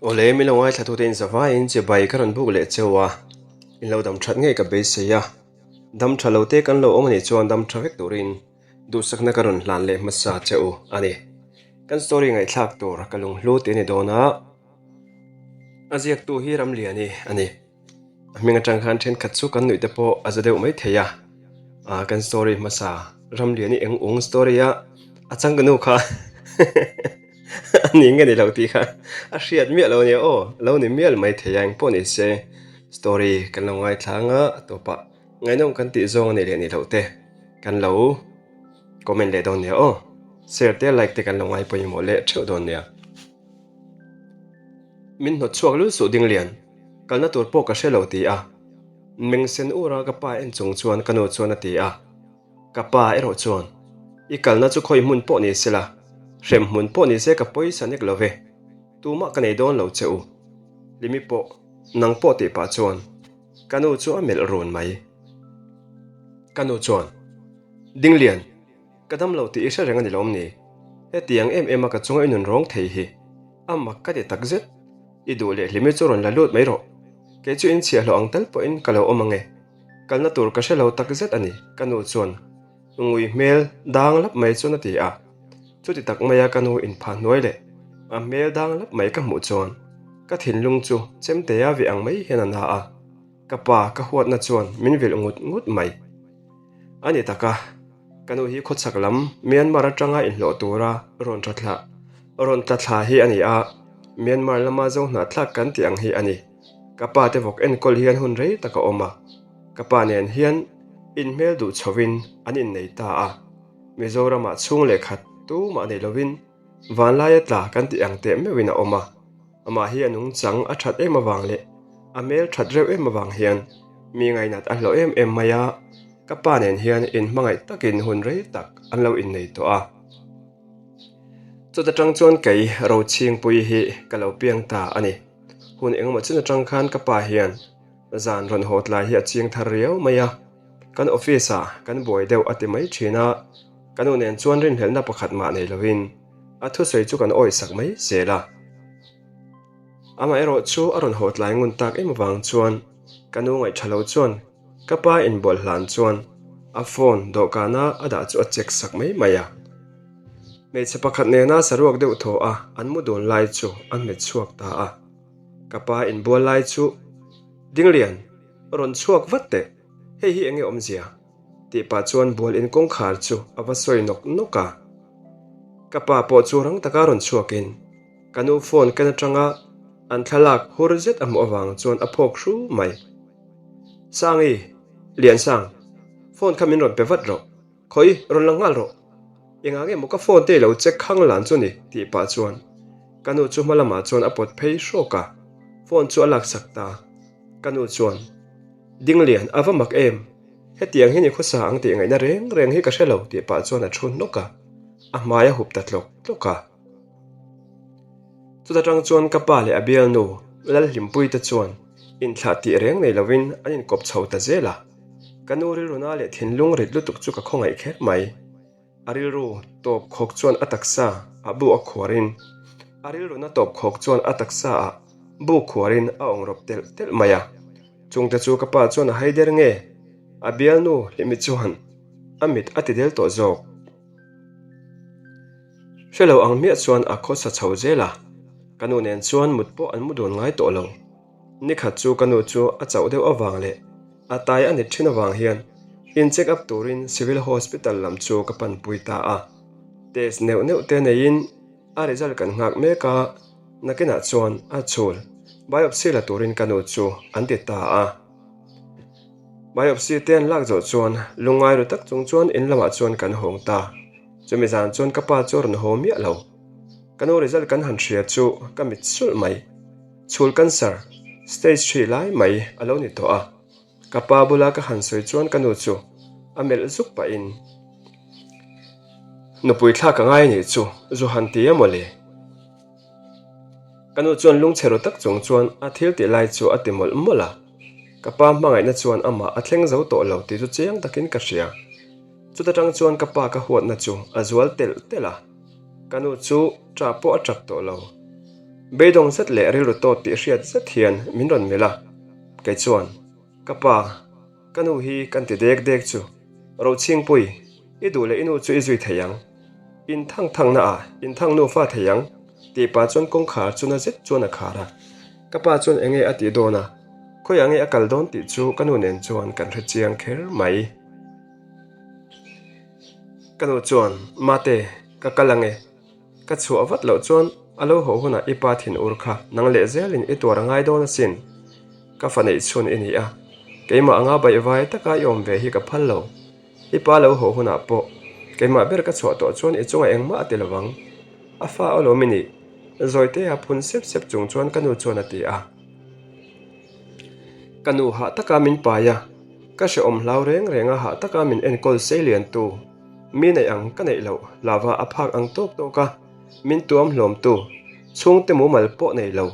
Awle, min lo ngaithlatute in zavaiin chibai ka rawn buk leh cheu a, in lo dam that ngei ka beisei a, dam tha lo te kan lo awm anih chuan dam tha vek turin duhsakna ka rawn hlan leh hmasa che u a ni. Kan story ngaihthlak tur ka lunghlu tih a ni dawn a, a ziaktu hi Ramliani a ni. A hming atang khan thenkhat chu kan nuih te pawh a za deuh mai thei a, ah kan story hmasa Ramliani eng ung story a a changkanu kha a ni nge ni lo tih kha a hriat miah lo ania aw, lo ni mial mai thei a engpawh ni se story kan lo ngaithla anga a tawpah ngaihnawm kan tih zawng a nih leh nih loh te kan lo comment leh dawn nia aw, share te like te kan lo ngai pawimawh leh theuh dawn nia. Min hnawt chhuak lul suh Dinglian. Kalna tur pawh ka hre lo ti a. Meng sen ur a ka pa en chung chuan ka nu chuan a ti a. Ka pa erawh chuan, I kalna chu khawi hmun pawh ni sela, hrem hmun pawh ni se ka pawisa nek lo ve. Tumah ka nei dawn lo che u. Limi pawh, nang pawh tih pah chuan ka nu chu a melh run mai. Ka nu chuan, Dinglian, Ka dam lo tih i hre reng a ni lawm ni? Hetiang em em a ka chunga i nun rawng thei hi a mak ka ti tak zet. I duh leh hlimi chu rawn la lut mai rawh. Kei chu in chhiahhlawh ang tal pawhin ka lo awm ang e. Kalna tur ka hre lo tak zet a ni, ka nu chuan ngui hmel dang lap mai chuan a ti a. Chuti tak maia ka nu inphah hnuai leh a hmel dang lap mai ka hmuh chuan ka thinlung chu chemtea ve ang mai hian a na a. Ka pa ka huatna chuan min vilh ngut ngut mai. A ni tak a, ka nu hi khawchhak lam Myanmar atanga inhlawh tura rawn tla thla rawn tla thla hi a ni a, Myanmar lama zo hnahthlak kan tih ang hi a ni. Ka pa te vawk enkawl hian hun rei tak a awm a, ka pa nen hian inhmel duh chhovin an innei ta a, Mizoramah chhung leh khat tumah nei lovin vanlaia tla kan tih ang teh meuhin a awm a. Amah hi a nungchang a that em avang leh a hmel that reuh em avang hian mi ngainat a hlawh em em mai a, ka pa nen hian inhmangaih takin hun rei tak an lo innei tawh a. Chawt atang chuan kei Rochhingpui hi ka lo piang ta a ni. Hun engemaw chin atang khan ka pa hian zan rawn haw tlai hi a ching thar riau mai a, kan office ah kan buai deuh a ti mai thin a, ka nu nen chuan rinhlelhna pakhat mah nei lovin A thusawi chu kan awisak mai zel a. Amaherawh chu a rawn haw tlai ngun tak em avang chuan ka nu ngaih tha lo chuan ka pa inbual hlan chuan a phone dawhkana a dah chu a check sak mai mai a. Hmeichhe pakhat nena saruak deuh thaw a an mu dun lai chu a hmet chhuak ta a. Ka pa inbual lai chu Dinglian, rawn chhuak vat teh, hei hi enge awmzia? Tih pah chuan bual in kawngkhar chu a va sawi nawk nawk a. Ka pa pawh chu rang taka rawn chhuakin ka nu phone ken atanga an thlalak hur zet a hmuh avang chuan a phawk hru mai. Sangi, Liansang, phone kha min rawn pe vat rawh. Khawi, rawn lang nghal rawh. Engah nge maw ka phone te i lo check khang lan chu ni? tih pah chuan ka nu chu hma lamah chuan a pawt phei hrawk a, phone chu a laksak ta. Ka nu chuan. Dinglian, a va mak em? Hetiang hi ni khawsa ang tih ngaihna reng reng hi ka hre lo tih pah chuan a thu hnawk a, a hmai a hup ta tlawk tlawk a. Chuta tang chuan ka pa leh a bialnu Lalhlimpui te chuan inthlah tih reng nei lovin an inkawp chho ta zel a. Ka nu rilruna leh thinlung rit lutuk chu ka khawngaih kher mai. A rilru tawp khawk chuan a taksa ah bu a khuarin, a rilruna tawp khawk chuan a taksa ah bu khuarin a awng rawp telh telh mai a. Chungte chu ka pa chuan a hai der nge? A bialnu Hlimi chuan a mit a ti del tawh zawk. Hre lo ang hmiah chuan a khawsa chho zel a, ka nu nen chuan mut pawh an mu dun ngai tawh lo. Nikhat chu ka nu chu a chauh deuh avang leh a tai a nit thin avang hian in check up turin Civil Hospital lam chu ka panpui ta a. Test neuh neuh te neiin a result kan nghak mek a, nakinah chuan a chhul biopsy la turin ka nu chu an ti ta a. Biopsy te an lak zawh chuan lungngai ru tak chung chuan in lamah chuan kan hawng ta. Chumi zan chuan ka pa chu a rawn haw miah lo. Ka nu result kan han hria chu ka mit sulh mai. Chhul cancer, stage ṭhi lai mai a lo ni tawh a, ka pa bula ka han sawi chuan ka nu chu a melh zuk pahin, Nupui thlak a ngai anih chu, zu han ti a mawle. Ka nu chuan lungchhe ru tak chung chuan a thil tih lai chu a ti mawlh mawlh a, ka pa hmangaihna chuan amah a thleng zo tawh lo tih chu chiang takin ka hria. Chuta tang chuan ka pa ka huatna chu a zual telh telh a, ka nu chu ṭah pawh a ṭap tawh lo. Beidawng zet leh rilru tawt tih hriat zet hian min rawn melh a, kei chuan, Ka pa, ka nu hi kan ti dek dek chu, Rochhingpui, i duh leh i nu chu i zui thei ang. In thang thang na ah in thang nufa thei ang, tih pah chuan kawngkhar chu na zet chuan a khar a. Ka pa chuan enge a tih dawn a, khawiah nge a kal dawn tih chu ka nu nen chuan kan hre chiang kher mai. Ka nu chuan, Mate, ka kal ange. Ka chhuah vat loh chuan a lo haw hunah i pa thin ur kha nang leh zelin i tuar a ngai dawn asin. Ka fa neih chhun i ni a, keimah anga baihvai taka i awm ve hi ka phal lo. I pa lo haw hunah pawh keimah ber ka chhuah tawh chuan i chungah engmah a ti lovang. A fa alawm i nih, Zawitea phun sep sep chung chuan ka nu chuan a ti a. Ka nu hah taka min pai a, ka hrehawm hlau reng reng a hah taka min enkawl sei lian tu. Mi neih ang ka neih loh lava a phak ang tawk tawk a, min tuam hlawm tu, chhungte mumal pawh nei lo,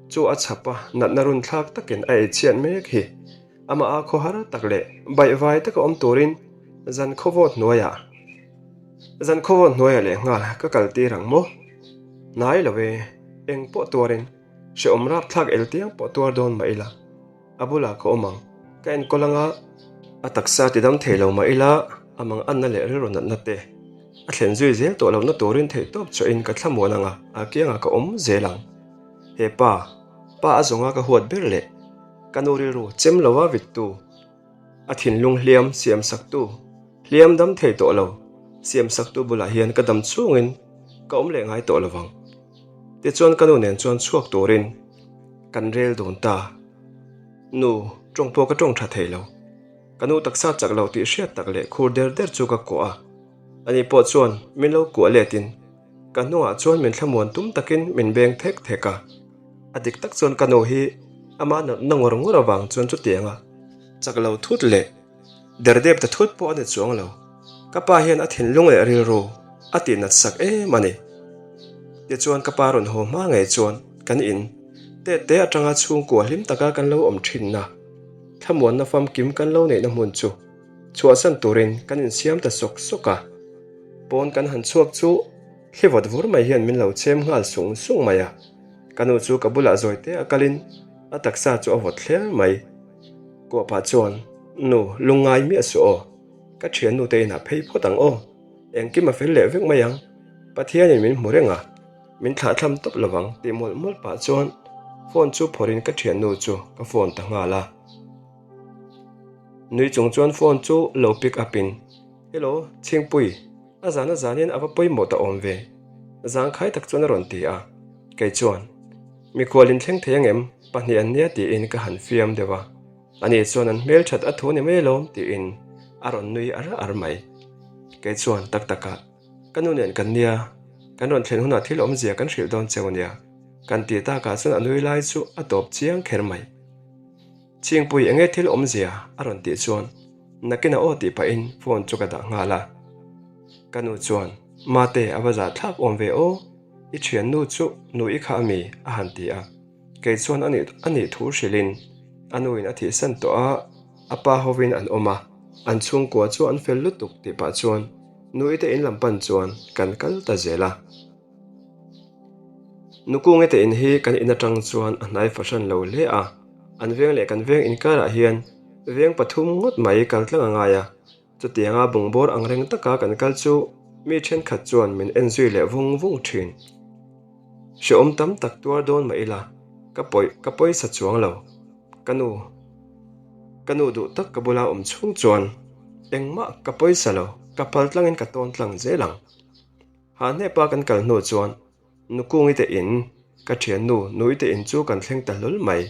chu a chhap a natna run thlak takin a ei chhiat mek hi. Amah a khawhar tak leh baihvai taka awm turin zan khawvawt hnuaiah zan khawvawt hnuaiah leh nghal ka kal tir ang maw? Hnai lo e, eng pawh tuarin hrehawm rapthlak el tiang pawh tuar dawn mah ila. A bulah ka awm ang, ka enkawl anga a taksa ti dam thei lo mah ila a mang anna leh rilru natna te a thlen zui zel tawh lohna turin theihtawp chawhin ka thlamuan anga a kiangah ka awm zel ang. He pa, pa a zawnga ka huat ber leh ka nu rilru chem lova vittu, a thinlung hliam siam saktu, hliam dam thei tawh lo siam saktu bulah hian ka dam chhungin ka awm leh ngai tawh lovang. Tichuan ka nu nen chuan chhuak turin kan rel dun ta. Nu, tawng pawh ka tawng tha thei lo. Ka nu taksa chak lo tih hriat tak leh khur der der chu ka kuah a. Ani pawh chuan min lo kuah letin ka hnungah chuan min thlamuan tum takin min beng thek thek a. A dik tak chuan ka nu hi amah natna ngawr ngawr avang chuan chutianga chak lo thut leh derdep ta thut pawh a ni chuang lo. Ka pa hian a thinlung leh rilru a tihnat sak em a ni. Tichuan ka pa rawn haw hma ngei chuan kan in tette atanga chhungkua hlim taka kan lo awm thinna thlamuanna famkim kan lo neihna hmun chu chhuahsan turin kan insiam ta sawk sawk a. Pawn kan han chhuak chu thli vawt vur mai hian min lo chhem nghal sung sung mai a. Ka nu chu ka bulah zawi te a kalin a taksa chu a vawt thler mai. Kuahpah chuan, Nu, lungngai miah suh aw. Ka thiannu te inah phei phawt ang aw. Engkim a fel leh vek mai ang. Pathianin min hmu reng a, min thlahthlam tawp lovang tih mawlh mawlh pah chuan phone chu phawrhin ka thiannu chu ka phone ta nghal a. Nui chung chuan phone chu lo pick up in, Hello, Chhingpui, a zan a zanin a va pawimawh ta awm ve. Zangkhai tak chuan a rawn ti a. Kei chuan, Mikhual in thleng thei angem? Pahnih an nia tiin ka han fiam deuh a. Ani chuan an hmel that a thu ni mai alawm tiin a rawn nui ar ar mai. Kei chuan tak takah, Ka nu nen kan nia, kan rawn thlen hunah thil awmzia kan hrilh dawn cheu nia, kan tih takah chuan a nui lai chu a tawp chiang kher mai. Chhingpui enge thil awmzia a rawn tih chuan nakinah aw tih pahin phone chu ka dah nghal a. Ka nu chuan, Mate a va zahthlak awm ve aw, i thiannu chu nu i kha ami? a han ti a. Kei chuan a nih a nih thu hrilhin a nuin a thihsan tawh a, a pa hovin an awm a, an chhungkua chu an fel lutuk tih pah chuan nui te in lam pan chuan kan kal ta zel a. Nukunge te in hi kan in atang chuan a hnai fahran lo hle a, an veng leh kan veng inkarah hian veng pathum ngawt mai kal tlang a ngai a, Chutianga bungbawr ang reng taka kan kal chu mi thenkhat chuan min en zui leh vung vung thin. Hrehawm tam tak tuar dawn mah ila, ka pawi ka pawisa chuang lo. Ka nu, ka nu duh tak ka bula awm chhung chuan engmah ka pawisa lo, ka phal tlangin ka tawn tlang zel ang. Hahnepa kan kal hnu chuan Nukungi te in, ka thiannu Nui te in chu kan thleng ta hlawl mai.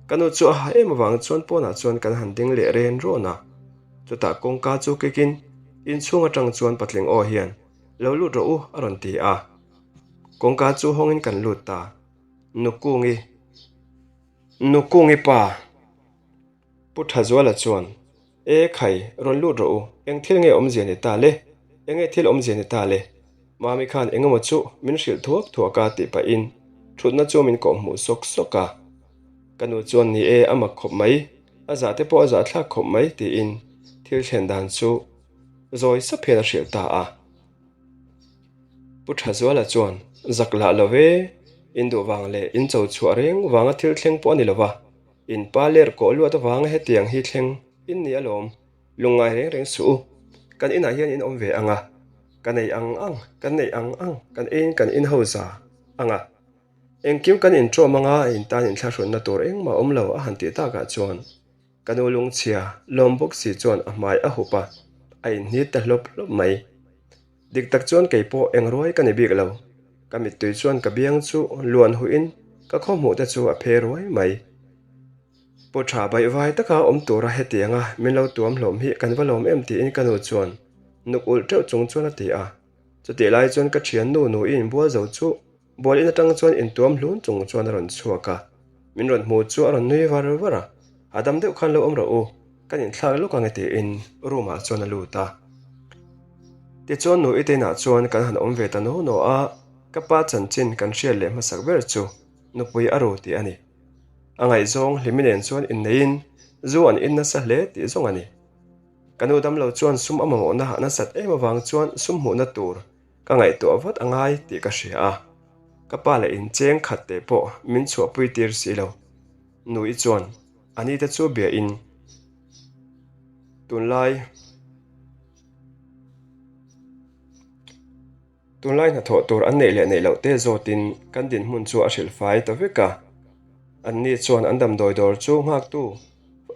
Ka nu chu a ha em avang chuan pawnah chuan kan han ding leh ren rawn a. Chutah kawngka chu kikin inchhung atang chuan patling aw hian, Lo lut rawh u a rawn ti a. Kawngka chu hawngin kan lut ta. Nukungi, Nukungi pa! Pu Thazuala chuan, E khai, rawn lut rawh u, eng thil nge awmzia ni ta le? Enge thil awmzia ni ta le? Mami khan eng emaw chu min hrilh thuak thuak a tih pahin thutna chu min kawhhmuh sawk sawk a. Ka nu chuan ni e, a mak khawp mai, a zah te pawh a zah thlak khawp mai tiin thil thlen dan chu zawi sap hian a hrilh ta a. Pu Thazuala chuan, Zak lah lo e. In duh vang leh in cho chhuah reng vanga thil thleng pawh a ni lo va, in pa ler kawh luat avanga hetiang hi thleng in ni alawm. Lungngai reng reng suh u, kan inah hian in awm ve ang a, ka nei ang ang, kan neih ang ang, kan eiin kan in ho za ang a. Engkim kan inṭawm anga in tan inthlahrunna tur engmah awm lo a han tih takah chuan ka nu lungchhia lawm bawk si chuan a hmai a hup a, a inhnit ta hlawp hlawp mai. Dik tak chuan kei pawh eng ruai ka ni bik lo, ka mittui chuan ka biang chu luan huihin ka khawhmuh te chu a phe ruai mai. Pu tha baihvai taka awm tura hetianga min lo tuam hlawm hi kan va lawm em tiin ka nu chuan nuk ulh teuh chung chuan a ti a. Chutih lai chuan ka thiannu nu i inbual zo chu bual in atang chuan intuam hlun chung chuan a rawn chhuak a. Min rawn hmu chu a rawn nui var var a, Hahdam deuh khan lo awm rawh u, kan inthlak lawk ang e tiin room ah chuan a lut a. Tichuan nu i te inah chuan kan han awm ve ta naw naw a, ka pa chanchin kan hriat leh hmasak ber chu nupui a ru tih a ni. A ngaihzawng Hlimi nen chuan inneiin zu an in nasa hle tih zawng a ni. Ka nu damlo chuan sum a mamawhna a nasat em avang chuan sum hmuhna tur ka ngaihtuah vat a ngai tih ka hria a. Ka pa leh incheng khat teh pawh min chhuahpui tir si lo. Nui chuan a ni te chu bia in tunlai Tunlai hnathawh tur an neih leh neih loh te zawtin kan dinhmun chu a hrilh fai ta vek a. Anni chuan an damdawi dawr chu nghaktu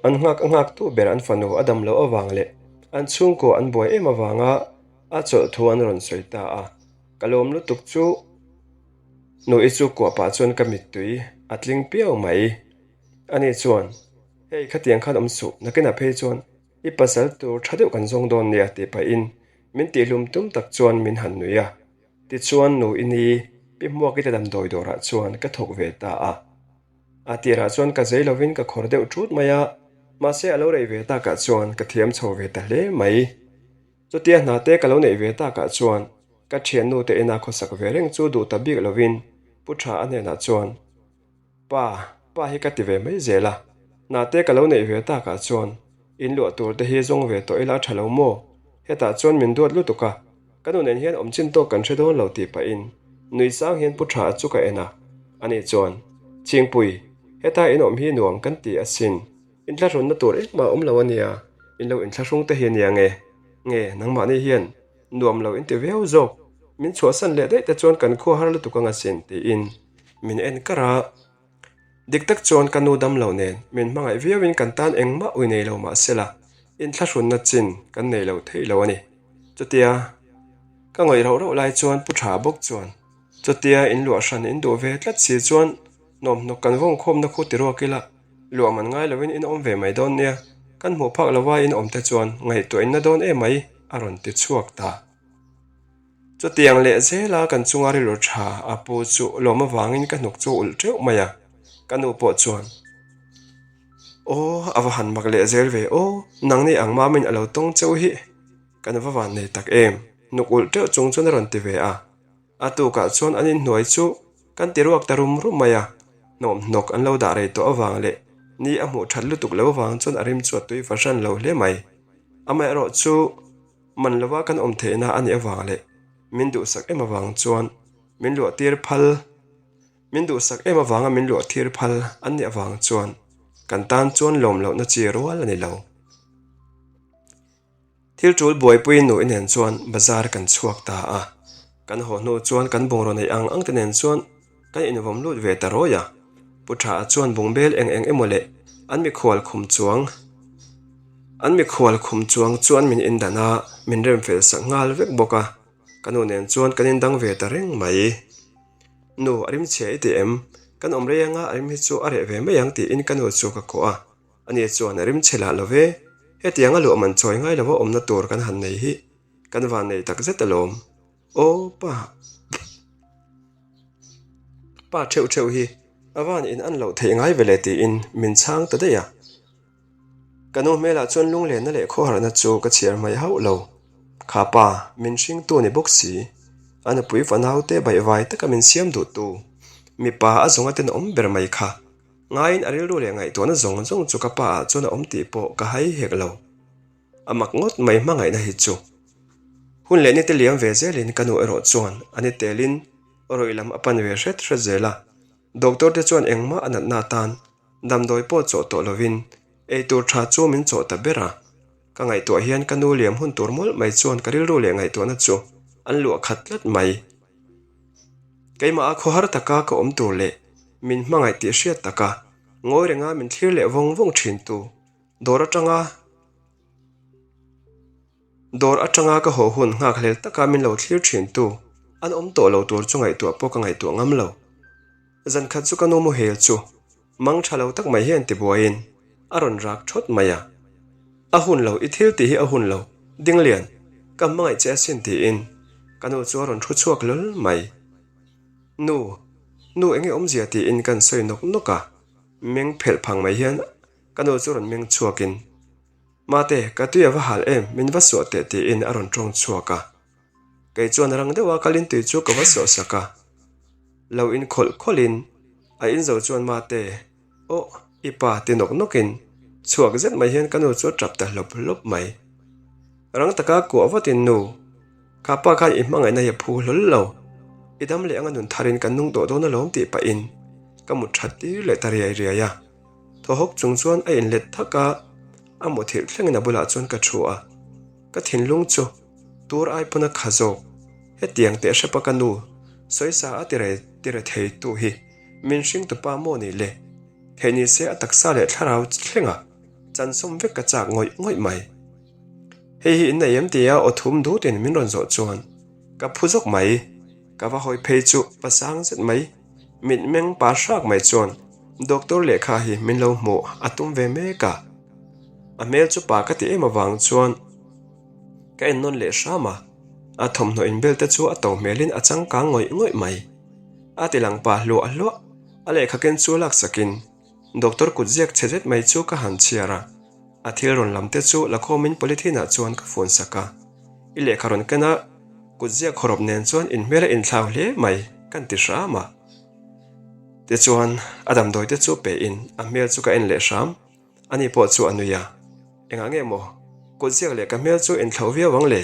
an nghak a nghaktu ber an fanu a dam loh avang leh an chhungkaw an buai em avanga a chawlh thu an rawn sawi ta a. Ka lawm lutuk chu Nui chu kuah pah chuan ka mittui a tling piau mai. Ani chuan, Hei khatiang khan awm suh, nakinah phei chuan I pasal tur tha deuh kan zawng dawn nia tih pahin min tihhlum tum tak chuan min han nui a. Tichuan nu i ni Pi Hmuaki te damdawi dawrah chuan ka thawk ve ta a. A tirah chuan ka zei lovin ka khawr deuh ṭut mai a, mahse a lo rei ve takah chuan ka thiam chho ve ta hle mai. Chutia hna te ka lo neih ve takah chuan ka thiannu te ina khawsak ve reng chu duh ta bik lovin Pu Tha a hnenah chuan, Pa, pa hi ka ti ve mai zel a, hna te ka lo neih ve takah chuan in luah tur te hi zawng ve tawh ila a tha lo maw? Hetah chuan min duat lutuk a, ka nu nen hian awm chin tawk kan hre dawn lo tih pahin nui sang hian Pu Tha chu ka en a, ani chuan, Chhingpui, heta in awm hi nuam kan ti asin, inthlahrunna tur engmah awm lo a nia, in lo inthlahrung te hi a nia nge? Nge, nangmahni hian Nuam lo inti viau zawk, min chhuahsan leh daih te chuan kan khua har lutuk ang asin tiin min en kar a. Dik tak chuan ka nu dam lo nen min hmangaih viauin kan tan engmah ui nei lo mahsela inthlahrunna chin kan nei lo thei lo a ni. Chutia ka ngawih rauh rauh lai chuan Pu Tha bawk chuan chutia in luah hran in duh ve tlat si chuan nuamhnawk kan vawngkhawmna khu ti ruak ila Luah man ngai lovin in awm ve mai dawn nia, kan hmuh phak lova in awm te chuan ngaihtuah in na dawn em mai, a rawn ti chhuak ta. Chutiang leh zela kan chunga rilru tha a pu chu lawm avangin ka hnuk chu ulh teuh mai a, ka nu pawh chuan, Aw, a va han mak leh zel ve aw, nangni ang mamin a lo tawng cheu hi kan va van nei tak em, hnuk ulh teuh chung chuan a rawn ti ve a. A tukah chuan an inhnuai chu kan ti ruak ta rum rum mai a, hnawmhnawk an lo dah rei tawh avang leh ni a hmuh that lutuk lo avang chuan a rim chu a tui fahran lo hle mai. Amaherawh chu man lova kan awm theihna a nih avang leh min duhsak em avang chuan min luah tir phal min duhsak em avanga min luah tir phal an nih avang chuan kan tan chuan lawm lohna chi rual a ni lo. Thil tul buaipui nu i nen chuan bazar kan chhuak ta a, kan haw hnu chuan kan bungraw neih ang ang te nen chuan kan invawm lut ve ta rawi a. Pu Tha chuan bungbel eng eng emaw leh an mikhual khum chuang an mikhual khum chuang chuan min indan a, min rem fel sak nghal vek bawk a, ka nu nen chuan kan indang ve ta reng mai. Nu, a rim chhia i ti em? Kan awm rei anga a rim hi chu a reh ve mai ang tiin ka nu chu ka kawh a. Ani chuan a rim chhe lah lo ve, hetianga luah man chawi ngai lova awmna tur kan han nei hi kan van nei tak zet alawm. Aw pa, pa theuh theuh hi a van in an loh theih ngai ve le tiin min chhang ta daih a. Ka nu hmelah chuan lunglenna leh khawharna chu ka chhiar hmaih hauh lo. Kha pa, min hringtu ni bawk si, a nupui fanaute baihvai taka min siam duhtu mipa a zawnga tenawm ber mai kha. Ngaiin a rilru leh ngaihtuahna zawng zawng chu ka pa ah chuan a awm tih pawh ka hai hek lo. A mak ngawt mai hmangaihna hi chu. Hun leh nite liam ve zelin ka nu erawh chuan a ni telin. Rawih lam a pan ve hret hret zel a, doctor te chuan engmah a natna atan damdawi pawh chawh tawh lovin eitur tha chu min chawh ta ber a. Ka ngaihtuah hian ka nu liam hun tur mawlh mai chuan ka rilru leh ngaihtuahna chu an luah khat tlat mai. Keimah a khawhar taka ka awm tur leh min hmangaih tih hriat taka ngawi renga min thlir leh vawng vawng thin tu dawr atanga Dawr atanga ka haw hun nghakhlel taka min lo thlir thin tu an awm tawh lo tur chu ngaihtuah pawh ka ngaihtuah ngam lo. Zan khat chu ka nu muhel chu mang tha lo tak mai hian tibuaiin a rawn rak thawt mai a. A hun lo, i thil tih hi a hun lo, Dinglian, ka hmangaih che asin tiin ka nu chu a rawn thu chhuak hlawl mai. Nu, nu enge awmzia tiin kan sawi nawk nawk a, meng phelh phang mai hian ka nu chu rawn meng chhuakin, Mate, ka tui a va hal em, min va suah teh tiin a rawn tawng chhuak a. Kei chuan rang deuha kalin tui chu ka va suah sak a. Lo in khawlh khawlhin a in zo chuan Mate, aw, i pa ti nawk nawkin chhuak zet mai hian ka nu chu a tap ta hlawp hlawp mai. Rang taka kuah vatin nu, kha pa khan i hmangaihna hi a phu hlawl lo. I dam leh anga nun tharin kan nung tawh dawn alawm tih pahin ka mut that tir leh ta riai riai a. Thaw hawk chung chuan a inlet thak a, a muthilh thlengin a bulah chuan ka thu a. Ka thinlung chu tur ai pawn a kha zawk. Hetiang teh hrepa ka nu sawisa a ti re ti re thei tu hi min hring tupa maw ni le? Theih ni se a taksa leh thlarau thlenga chansawm vek ka chak ngawih ngawih mai. Hei hi innei em tia aw thum dutin min rawn zawh chuan ka phu zawk mai. Ka va hawi phei chu pa sang zet mai. Mitmeng pa hrak mai chuan doctor lehkha hi min lo hmuh a tum ve mek a. A hmel chu pa ka ti em avang chuan ka en nawn leh hram a, a thawmhnaw inbel te chu a to hmelin a changkang ngawih ngawih mai. A ti lang pa hluah hluah, a lehkha ken chu laksakin doctor kut ziak chhe zet mai chu ka han chhiar a. A thil rawn lam te chu lakhawmin polythene ah chuan ka fun sak a. I lehkha rawn ken a, kut ziak khawrawp nen chuan inhmel a inthlau hle mai kan ti hram a. Tichuan, a damdawi te chu pe in a hmel chu ka en leh hram. Ani pawh chu a nui a. Engah nge maw? Kut ziak leh ka hmel chu inthlau viau ang le,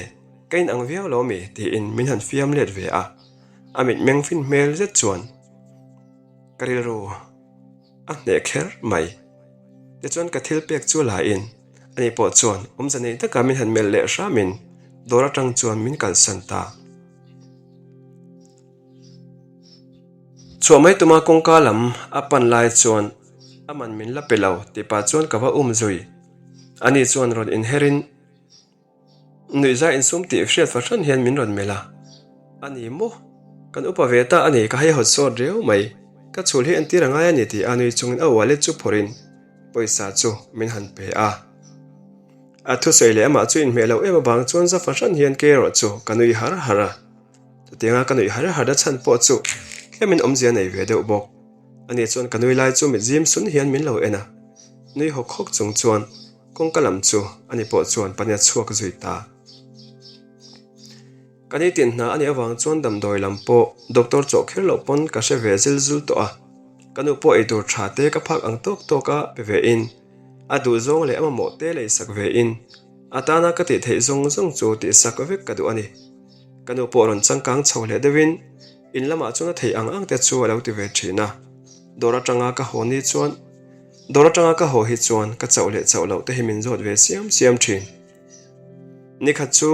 ka inang viau lo mi? tiin min han fiam let ve a. A mitmeng fin hmel zet chuan ka rilru. A hneh kher mai. Tichuan ka thil pek chu la in, ani pawh chuan awmze nei taka min han melh leh hram in dawr atang chuan min kalsan ta. Chhuah mai tuma kawngka lam a pan lai chuan a man min la pe lo tih pah chuan ka va um zui. Ani chuan rawn inher in. Nuihza insum tih hriat fahran hian min rawn melh a, A ni maw? Kan upa ve ta a ni, ka haihawt sawt riau mai. Ka chhul hi entir a ngai a ni tih a nui chungin a wallet chu phawrhin pawisa chu min han pe a. A thusawi leh amah chu inhmeh loh em avang chuan za fahran hian kei erawh chu ka nui har har a. Chutianga ka nuih har har a chhan pawh chu tlemin awmzia nei ve deuh bawk. Ani chuan ka nui lai chu mit zim sun hian min lo en a, nui hawk hawk chung chuan Kawngka lam chu ani pawh chuan pania chhuak zui ta. Ka nitin hna a nih avang chuan damdawi lam pawh doctor chawh kher loh pawn ka hre ve zil zul tawh a. Ka nu pawh eitur tha te ka phak ang tawk tawk a pe ve in, a duh zawng leh a mamawh te leisak ve in, a tana ka tih theih zawng zawng chu tihsak vek ka duh a ni. Ka nu pawh rawn changkang chho leh deuhin in lamah chuan a theih ang ang te chu a lo ti ve thin a. Dawr atanga ka haw ni chuan. Dawr atanga ka haw hi chuan ka chauh leh chauh loh te hi min zawt ve siam siam thin. Nikhat chu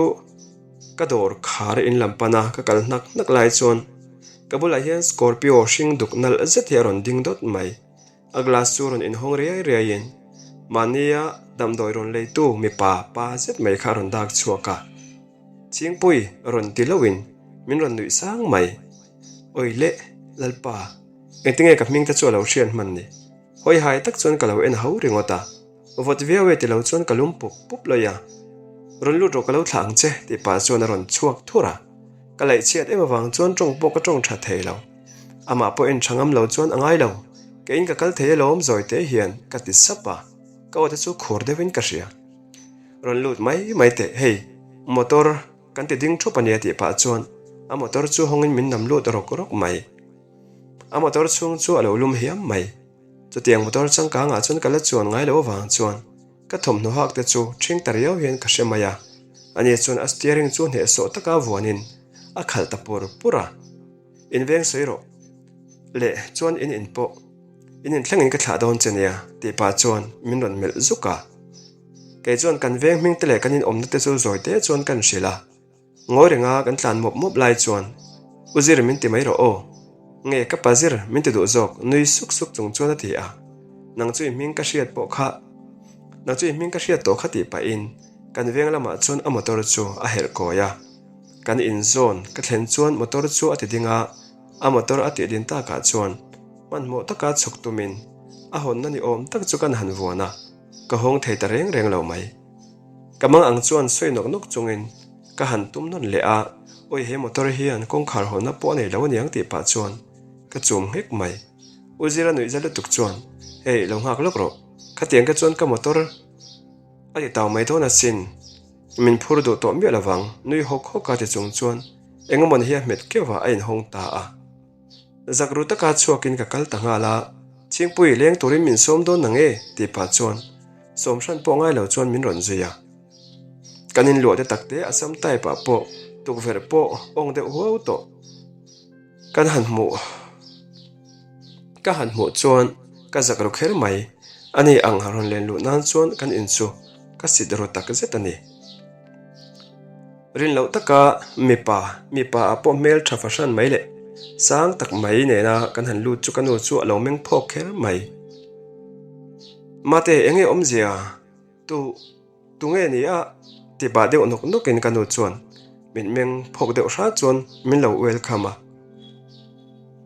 ka dawr khar in lam pan a ka kal hnak hnak lai chuan ka bulah hian Scorpio hring duk nalh zet hi a rawn ding dawt mai. A glass chu rawn inhawng riai riai in mahnia damdawi rawn leitu mipa pa zet mai kha a rawn dak chhuak a. Chhingpui rawn ti loh in min rawn nuih sang mai. Awi leh Lalpa. Engtinge ka hming te chu a lo hriat hman ni? Hawi hai tak chuan ka lo en ho ringawt a, vawt viau e ti lo chuan ka lum pup pup lawih a. Rawn lut rawh ka lo thlah ang che tih pah chuan a rawn chhuak thur a. Ka laih chhiat em avang chuan tawng pawh ka tawng tha thei lo. Amah pawh en tha ngam lo chuan a ngai lo, keiin ka kal thei alawm zawi te hian ka ti sap a, ka aw te chu khur deuhin ka hria. Rawn lut mai mai teh hei, motor. Kan ti ding thup a nia tih pah chuan a motor chu hawngin min nam lut rawk rawk mai. A motor chhung chu a lo lum hiam mai. Chutiang motor changkangah chuan ka la chuan ngai lo avang chuan ka thawmhnaw hak te chu ṭhing ta riau hian ka hre mai a. Ani chuan a steering chu hnehsawh taka vuanin a khalh ta pur pur a. In veng sawi rawh le, chuan in in pawh in inthlengin ka thlah dawn che nia tih pah chuan min rawn melh zuk a. Kei chuan kan veng hming te leh kan inawmna te chu zawi te chuan kan hrilh a. Ngawi renga kan tlan mawp mawp lai chuan, U Zir min ti mai rawh aw. Nge ka pa Zir min ti duh zawk nui suk suk chung chuan a ti a. Nang chu i hming ka hriat pawh kha Nang chu i hming ka hriat tawh kha tih pahin kan veng lamah chuan a motor chu a herh kawi a. Kan inzawn ka thlen chuan motor chu a ti ding a, a motor a tih din takah chuan hmanhmawh taka chhuk tumin a hawnna ni awm tak chu kan han vuan a, ka hawng thei ta reng reng lo mai. Ka mang ang chuan sawi nawk nawk chungin ka han tum nawn leh a, awi he motor hian kawngkhar hawnna pawh a nei lo aniang tih pah chuan ka chum nghek mai. U Zira nuih za lutuk chuan, Hei, lo nghak lawk rawh, khatiang ka chuan ka motor a ti tau mai dawn asin. Min phur duh tawh miah lovang, nui hawk hawk a ti chung chuan engemaw hi a hmet keuh a, a inhawng ta a. Zak ru taka chhuakin ka kal ta nghal a, Chhingpui leng turin min sawm dawn nang e tih pah chuan sawm hran pawh ngai lo chuan min rawn zui a. Kan inluah te takte a sam type ah pawh tukverh pawh awng deuh huau tawh. Kan han hmuh ka han hmuh chuan ka zak ru kher mai. Ani ang rawn len luh nan chuan kan in chu ka sit ru tak zet a ni. Rin loh taka mipa, mipa ah pawh hmel tha fahran mai leh sang tak mai nena kan han lut chu ka nu chu a lo meng phawk kher mai. Mate enge awmzia tu. Tunge ni a? ti pah deuh nawk nawkin ka nu chuan mitmeng phawk deuh hrat chuan min lo welcome a.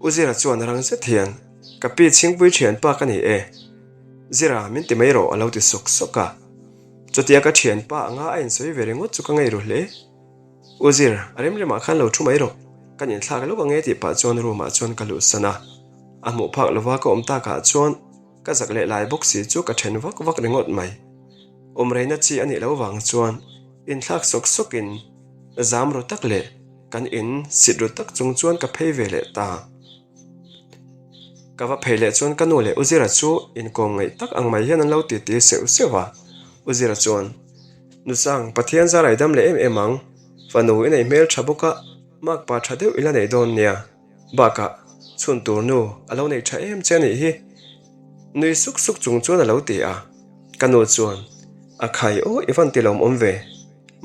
U Zira chuan rang zet hian, Ka pi chhingpui thianpa ka ni e. Zira, min ti mai rawh a lo ti sawk sawk a. Chutia ka thianpa anga a insawi ve ringawt chu ka ngei ru hle. U Zir, a remremah khan lo thu mai rawh, kan inthlak lawk ange tih pah chuan room ah chuan ka luhsan a. A hmuh phak lova ka awm takah chuan Ka zak leh lai bawk si chu ka then vak vak ringawt mai. Awmreina chi a nih loh vang chuan inthlak sawk sawkin zam ru tak leh kan in sit ru tak chung chuan ka phei ve leh ta. Ka va phei leh chuan ka nu leh U Zira chu inkawm ngaih tak ang mai hian an lo titi seuh seuh a. U Zira chuan, Nusang, Pathian zar a i dam leh em em ang. Fanu i nei hmel tha bawk a, makpa tha deuh i la nei dawn nia. Bakah, chhun tur nu a lo nei tha em che a nih hi. Nui suk suk chung chuan a lo ti a. Ka nu chuan, A khai aw i van ti lawm awm ve.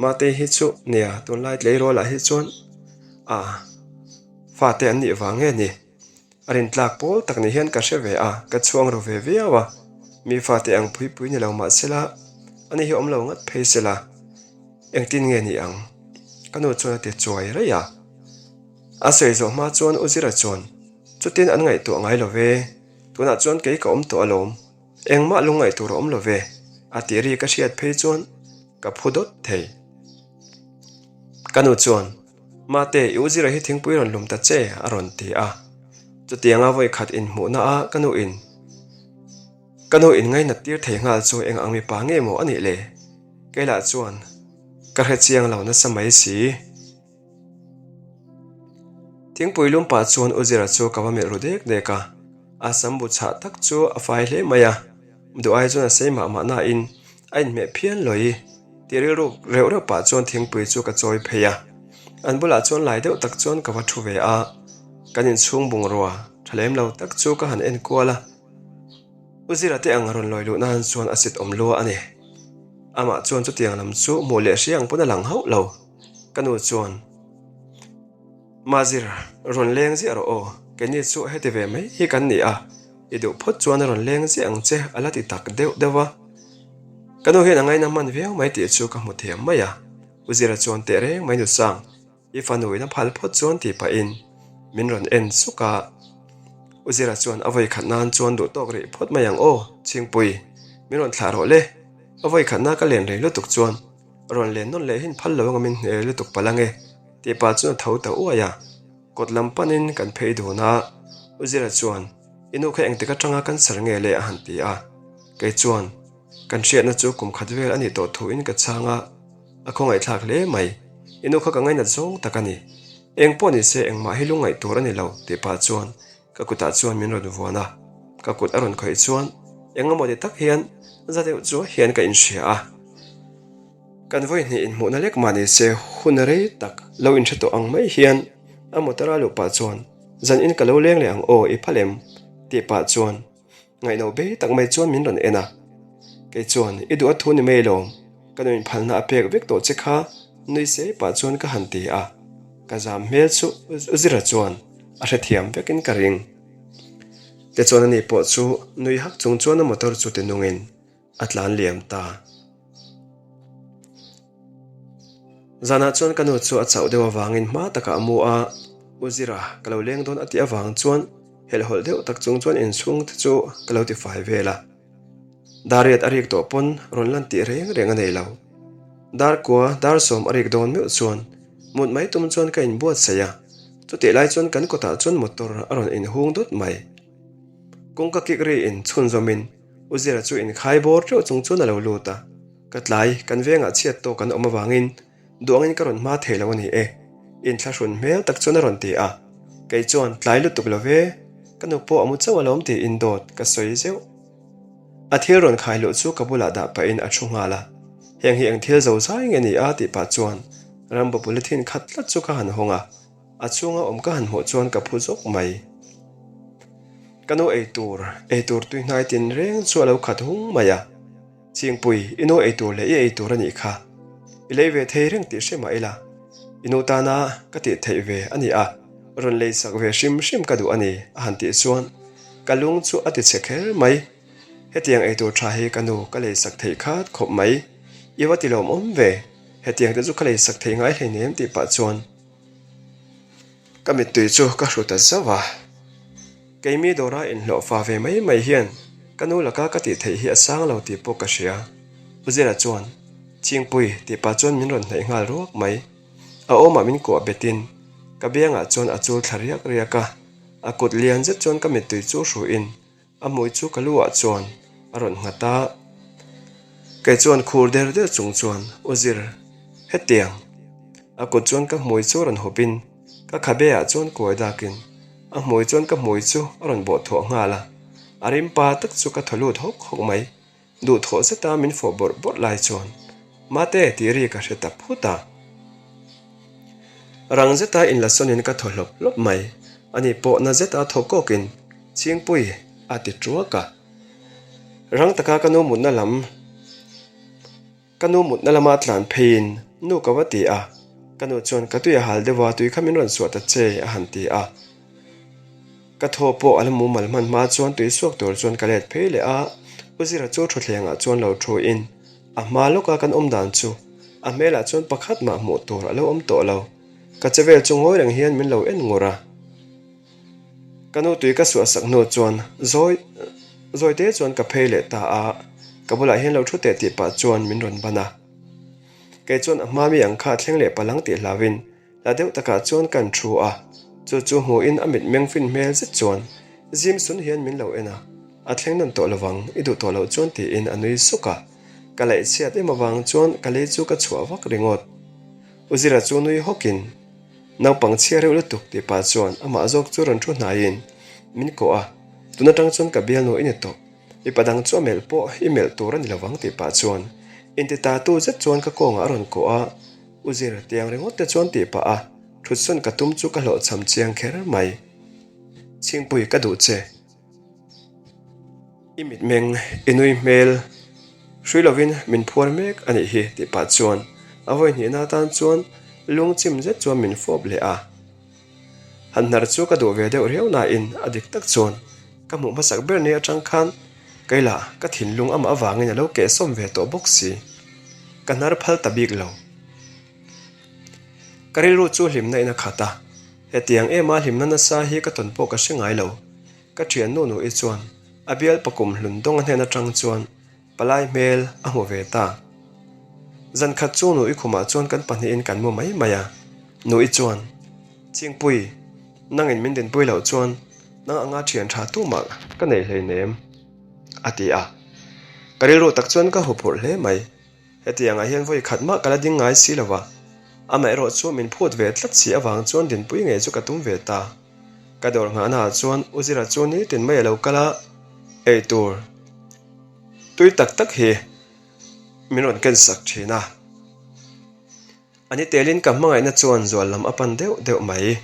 Mate hi chu nia tunlai tleirawl ah hi chuan a fate an nih vang nge ni. A rintlak pawl tak ni hian ka hre ve a, ka chhuang ru ve viau a. Mi fate ang pui pui ni lo mah sela, ani hi awm lo ngat phei sela. Engtin nge ni ang? Ka nu chuan a ti chuai raih a. A sawi zawh hma chuan U Zira chuan, Chutin an ngaihtuah ngai lo ve, tunah chuan kei ka awm tawh alawm, engmah lungngaih tur a awm lo ve, a tih ri ka hriat phei chuan ka phu dawt thei. Ka nu chuan, Mate, i U Zira hi thingpui rawn lum ta che, a rawn ti a. Chutianga vawikhat inhmuhna a ka nu in ka nu in ngainat tir thei nghal chu eng ang mipa nge maw a nih le? Kei lah chuan ka hre chiang lo nasa mai si. Thingpui lum pah chuan U Zira chu ka va melh ru dek dek a, a sam bu chhah tak chu a fai hle mai a, duh ai chuan a sei mah mah nain a inhmeh phian lawi tih rilru reuh reuh pah chuan thingpui chu ka chawi phei a, an bulah chuan lai deuh tak chuan ka va thu ve a, kan inchhung bungrua tha lem lo tak chu ka han en kual a. U Zira te ang rawn lawi luh nan chuan a sit awm lua a ni. Amah chuan chutiang lam chu hmuh leh hria ang pawn a lang hauh lo. Ka nu chuan, Mazir, rawn leng ziah rawh aw, keini chu heti ve mai hi kan ni a, i duh phawt chuan a rawn leng ziah ang che a la ti tak deuh deuh a. Ka nu hian a ngaina hman viau mai tih chu ka hmu thiam mai a, U Zira chuan teh reng mai nu sang, i fanu in a phal phawt chuan tih pahin min rawn en suk a. U Zira chuan a vawi khat nan chuan duh tawk rih phawt mai ang aw, Chhingpui, min rawn thlah rawh le, a vawi khatna ka len rei lutuk chuan Rawn len nawn leh hin phal lo anga min hne lutuk palh ange tih pah chuan a tho ta uai a, kawt lam panin kan phei dun a, U Zira chuan i nu kha engtik atanga cancer nge le a han ti a, kei chuan kan hriatna chu kum khat vel a nih tawh thuin ka chhang a, a khawngaihthlak hle mai, i nu kha ka ngainat zawng tak a ni, eng pawh ni se engmah hi lungngaih tur a ni lo tih pah chuan Ka kutah chuan min rawn vuan a, ka kut a rawn khawih chuan eng emaw ti tak hian za deuh chu hian ka inhria a. Kan vawi hnih inhmuhna lek mah ni se hun rei tak lo inhre tawh ang mai hian a motor a luh pah chuan. Zan in ka lo leng leh ang aw i phal em? tih pah chuan ngaihno bei tak mai chuan min rawn en a. Kei chuan i duh a thu ni mai lawm, ka nuin phalna a pek vek tawh che kha nui sei pah chuan ka han ti a. Ka zam hmel chu Zira chuan a hrethiam vekin ka ring. Tichuan ani pawh chu nui hak chung chuan a motor chu ti nungin a tlan liam ta. Zanah chuan ka nu chu a chauh deuh avangin hma takah a mu a, U Zira ka lo leng dawn a tih avang chuan helhhawlh deuh tak chung chuan inchhung te chu ka lo tifai vel a. Dariat a rik tawh pawn rawn lan tih reng reng a nei lo. Darkua Darsawm a rik dawn meuh chuan mut mai tum chuan ka inbuatsaih a, chutih lai chuan kan kawtah chuan motor a rawn inhung dawt mai. Kawngka kik ri in chhunzawmin U Zira chu inkhai bawr teuh chung chuan a lo lut a, Ka tlai, kan vengah chhiat tawk an awm avangin duangin ka rawn hma thei lo a ni e, inthlahrun hmel tak chuan a rawn ti a. Kei chuan tlai lutuk lo ve, ka nu pawh a mu chauh alawm tiin dawt ka sawi zeuh. A thil rawn khai luh chu ka bulah dah pahin a thu nghal a, heng hi eng thil zo zai nge ni a tih pah chuan Rambo polythene khat tlat chu ka han hawng a, a chhunga awm ka han hmuh chuan ka phu zawk mai. Ka nu ei tur, ei tur tui hnai tin reng chu a lo khat hung mai a, Chingpui, i nu ei tur leh i ei tur a nih kha. I lei ve thei reng tih hre mah ila, i nu tana ka tih theih ve a ni a, rawn lei sak ve hrim hrim ka duh a ni, a han tih chuan ka lung chu a ti chhe kher mai. Hetiang ei tur tha hi ka nu ka lei sak theih khat khawp mai. I va ti lawmawm ve, hetiang te chu ka lei sak thei ngai hleinem tih pah chuan ka mittui chu ka hru ta zauh a. Keimi dawra inhlawh fa ve mai mai hian ka nu laka ka tih theih hi a sang lo tih pawh ka hria. U Zira chuan, Chingpui tih pah chuan min rawn hnaih nghal ruak mai. A awmah min kuah betin ka biangah chuan a chul thla riak riak a, a kut lian zet chuan ka mittui chu hruin A hmui chu ka lu ah chuan a rawn nghat a, kei chuan khur der der chung chuan U Zir, hetiang. A kut chuan ka hmui chu a rawn hawp in ka khabe ah chuan kuai dak in a hmui chuan ka hmui chu a rawn bawh thuah nghal a, a rim pa tak chu ka thaw lut hawk hawk mai. Duhthawh zeta min fawh bawrh bawrh lai chuan Mate tih ri ka hre ta phut a. Rang zeta inlasawnin ka thaw hlawp hlawp mai. Ani pawh na zeta thaw kawkin Chingpui a ti tuak a. Rang taka ka nu mutna lam Ka nu mutna lama tlan pheiin nu ka va ti a, ka nu chuan ka tui a hal deuh a, tui kha min rawn suah ta che a han ti a. Ka thaw pawh a la mumal hman hma chuan tui suak tur chuan ka let phei leh a, U Zira chu thutthlengah chuan lo thu in a hma lawka kan awm dan chu a hmelah chuan pakhat mah hmuh tur a lo awm tawh lo, ka che vel chu ngawi reng hian min lo en ngur a. Ka nu tui ka suah sak hnu chuan zawi zawi te chuan ka phei leh ta a, ka bulah hian lo thu teh tih pah chuan min rawn ban a. Kei chuan a hma mi ang kha a thleng leh palang tih hlauhin hla deuh takah chuan kan thu a, chu chu hmuhin a mitmeng fin hmel zet chuan zim sun hian min lo en a, a thleng nawn tawh lovang i duh tawh loh chuan tiin a nui suk a, ka laih chhiat em avang chuan ka lei chu ka chhuah vak ringawt. U Zira chu nui hawkin. Naupang chhia reuh lutuk tih pah chuan amah zawk chu rawn thu hnaiin min kawh a, tun atang chuan ka bialnu i ni tawh, mipa dang chu a melh pawh i melh tur a ni lovang tih pah chuan inti ta tu zet chuan ka kawngah a rawn kawh a, U Zir, tiang ringawt te chuan tih pah a thutsawn ka tum chu ka hlawhchham chiang kher mai. Chhingpui ka duh che. I mitmeng, i nui hmel, hrui lovin min phuar mek a nih hi tih pah chuan a vawi hnihna atan chuan lungchim zet chuan min fawp leh a. Han hnar chu ka duh ve deuh riau nain a dik tak chuan ka hmuh hmasak ber ni atang khan keilah ka thinlung amah avangin a lo kehsawm ve tawh bawk si. Ka hnar phal ta bik lo. Ka rilru chu hlimna in a khat a, hetiang ema hlimna nasa hi ka tawn pawh ka hre ngai lo. Ka thiannu nu-i chuan a bial pakum hlun dawng a hnen atang chuan palai hmel a hmu ve ta. Zan khat chu nu-i khumah chuan kan pahnihin kan mu mai mai a. Nu-i chuan, Chingpui, nangin min dinpui loh chuan nang anga thian tha tumah ka nei hleinem, a ti a. Ka rilru tak chuan ka huphurh hle mai. Hetiangah hian vawi khat mah ka la ding ngai si lo va, amaherawh chu min phut ve tlat si avang chuan dinpui ngei chu ka tum ve ta. Ka dawr nghahnaah chuan U Zira chu nitin mai a lo kal a, ei tur tui tak tak hi min rawn ken sak thin a. A ni telin ka hmangaihna chuan zual lam a pan deuh deuh mai.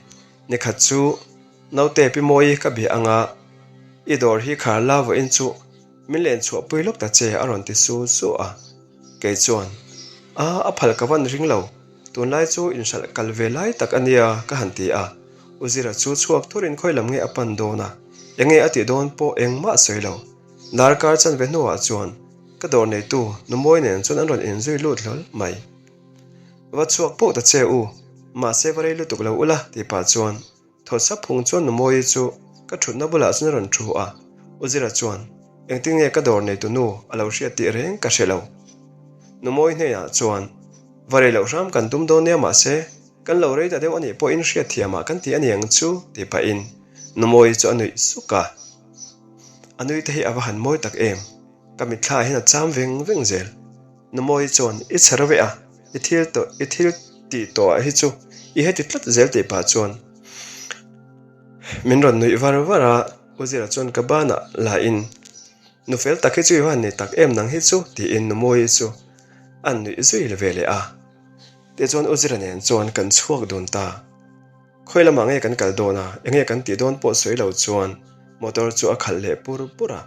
Nikhat chu. Naute Pi Mawi ka bia anga i dawr hi khar la vawiin chu min len chhuah pui lawk ta che a rawn ti su su a. Kei chuan, A, a phal ka van ring lo, tunlai chu inhralh kal ve lai tak a nia ka han ti a. U Zira chu chhuak thurin khawi lam nge a pan dawn a, enge a tih dawn pawh engmah a sawi lo. Darkar chanve hnuah chuan ka dawr neitu Numawi nen chuan an rawn inzui lut hlawl mai. Va chhuak pawh ta che u, mahse va rei lutuk lo ula tih pah chuan Thawsa phung chuan Numawi chu ka thutna bulah chuan a rawn thu a, U Zira chuan engtin nge ka dawr neitu nu a lo hriat tih reng ka hre lo. Numawi hnenah chuan va rei loh hram kan tum dawn nia mahse kan lo rei ta deuh anih pawhin hriatthiamah kan ti aniang chu tih pahin Numawi chu a nuih suk a. A nui te hi a va han mawi tak em, ka mitthla ah hian a cham veng veng zel. Numawi chuan i chher veh a, i thil tawh i thil tih tawhah hi chu i heti tlat zel tih pah chuan min rawn nuih var var a, U Zira chuan ka banah la in nu fel tak hi chu i va han nei tak em nang hi chu tiin Numawi chu an nuih zui ve leh a. Tichuan U Zira nen chuan kan chhuak dun ta. Khawi lamah nge kan kal dawn a, enge kan tih dawn pawh sawi lo chuan motor chu a khalh leh pur pur a.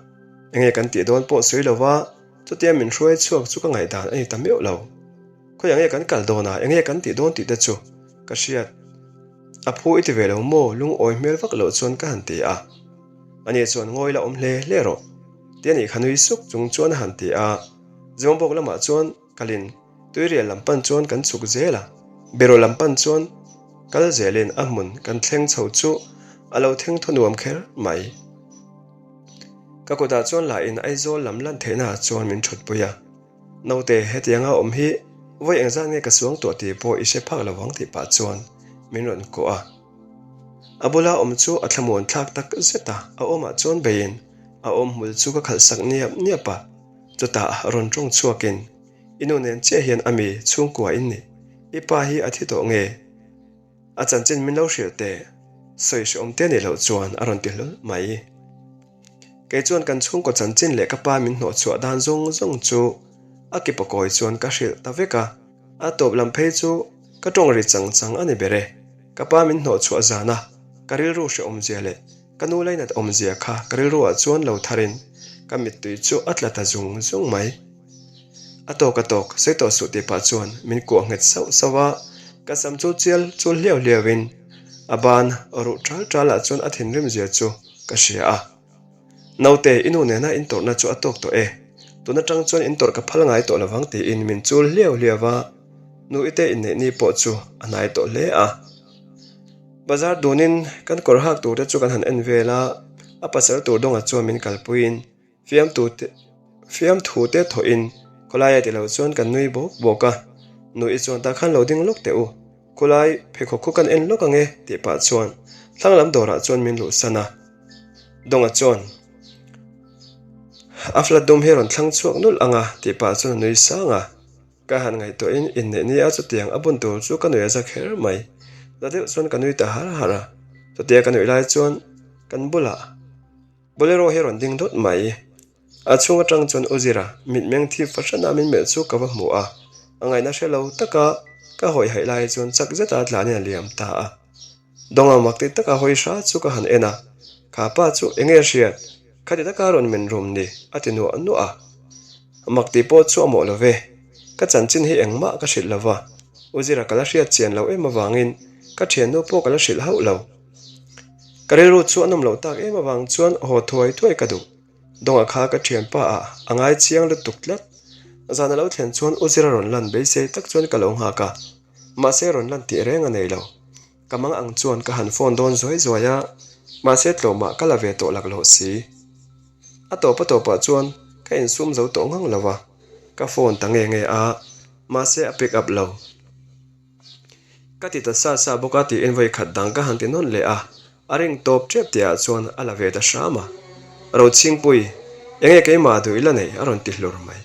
Enge kan tih dawn pawh sawi lo va, chutia min hruai chhuak chu ka ngaihdan a ni ta meuh lo. Khawi ah nge kan kal dawn a, enge kan tih dawn tih te chu ka hriat. A phu i ti ve lo maw? Lungawi hmel vak loh chuan ka han ti a. Ani chuan ngawi la awm hle hle rawh. Ti a nih kha nui suk chung chuan a han ti a. Zimawbawk lamah chuan kalin Tuirial lam pan chuan kan chhuk zel a, Beraw lam pan chuan kal zelin a hmun kan thleng chho chu a lo theng thaw nuam kher mai. Ka kutah chuan la in Aizawl lam lan theihna ah chuan min thutpui a, Naute hetianga awm hi vawi engzat nge ka suang tuah tih pawh i hre phak lo ang tih pah chuan min rawn kawh a. A bula awm chu a thlamuan thlak tak zet a, a awmah chuan beiin a awm hmul chu ka khalh sak niap niap a, chutah rawn tawng chhuakin I nu nen chiah hian a mi chhungkua in ni. I pa hi a thi tawh nge? A chanchin min lo hrilh teh. Sawi hrehawm te nih loh chuan a rawn ti hlawl mai. Kei chuan kan chhungkaw chanchin leh ka pa min hnawhchhuah dan zawng zawng chu a ki pakawi chuan ka hrilh ta vek a. A tawp lam phei chu ka tawng ri chang chang a ni ber e. Ka pa min hnawhchhuah zana ka rilru hrehawmzia leh Ka nu lainat awmzia kha ka rilruah chuan lo tharin ka mittui chu a tla ta zung zung mai. A tawk a tawk, sawi tawh suh tih pah chuan min kuah nghet sauh sauh a, ka sam chu chial chul hliau hliauin a ban ruh ṭal ṭalah chuan a thinrim zia chu ka hria a. Naute, i nu nena in tawrhna chu a tawk tawh e, tun aṭang chuan in tawrh ka phal ngai tawh lovang tiin min chul hliau hliau a, nu ite inneih ni pawh chu a hnai tawh hle a. Bazar dunin kan kawr hak tur te chu kan han en vel a, a pasal tur dawngah chuan min kalpuiin fiamtu te fiamthu te thawhin khawlaia ti lo chuan kan nui bawk bawk a, Nui chuan tah khan lo ding lawk teh u, khawlai pheikhawk khu kan en lawk ang e tih pah chuan thlang lam dawrah chuan min luhsan a, Dawnga chuan a flat dum hi a rawn thlang chhuak nulh ang a tih pah chuan a nui sang a. Ka han ngaihtuahin inneih nia chutiang a bun tur chu ka nuih a za kher mai. Za deuh chuan ka nui ta har har a, chutia ka nuih lai chuan kan bulah Bolero hi a rawn ding dawt mai. A chhung atang chuan U Zira mitmeng thip fahran a min melh chu ka va hmu a, a ngaihna hre lo taka ka hawi haih lai chuan chak zeta tlanin a liam ta a. Dawnga mak ti taka hawi hra chu ka han en a, Kha pa chu eng nge hriat? Khati taka rawn men rum ni? a ti nuah nuah a. Mak tih pawh chu a mawh lo ve. Ka chanchin hi engmah ka hrilh lo va, U Zira ka la hriat chian loh em avangin ka thiannu pawh ka la hrilh hauh lo. Ka rilru chu a nawm loh tak em avang chuan haw thuai thuai ka duh. Dawnga kha ka thianpa ah a ngai chiang lutuk tlat. Zan a lo thlen chuan U Zira rawn lan beisei tak chuan ka lo nghak a. Mahse rawn lan tih reng a nei lo. Ka mang ang chuan ka han phone dawn zuai zuai a, mahse tlawmah ka la ve tawh lak loh si. A tawp a tawpah chuan ka insum zo tawh ngang lo a, ka phone ta nge nge a, mahse a pick up lo. Ka ti ta sa sa bawk a tiin vawi khat dang ka han ti nawn leh a, a ring tawp tep tihah chuan a la ve ta hram a. Rochhingpui, enge keimah duh i la nei a rawn ti hlur mai.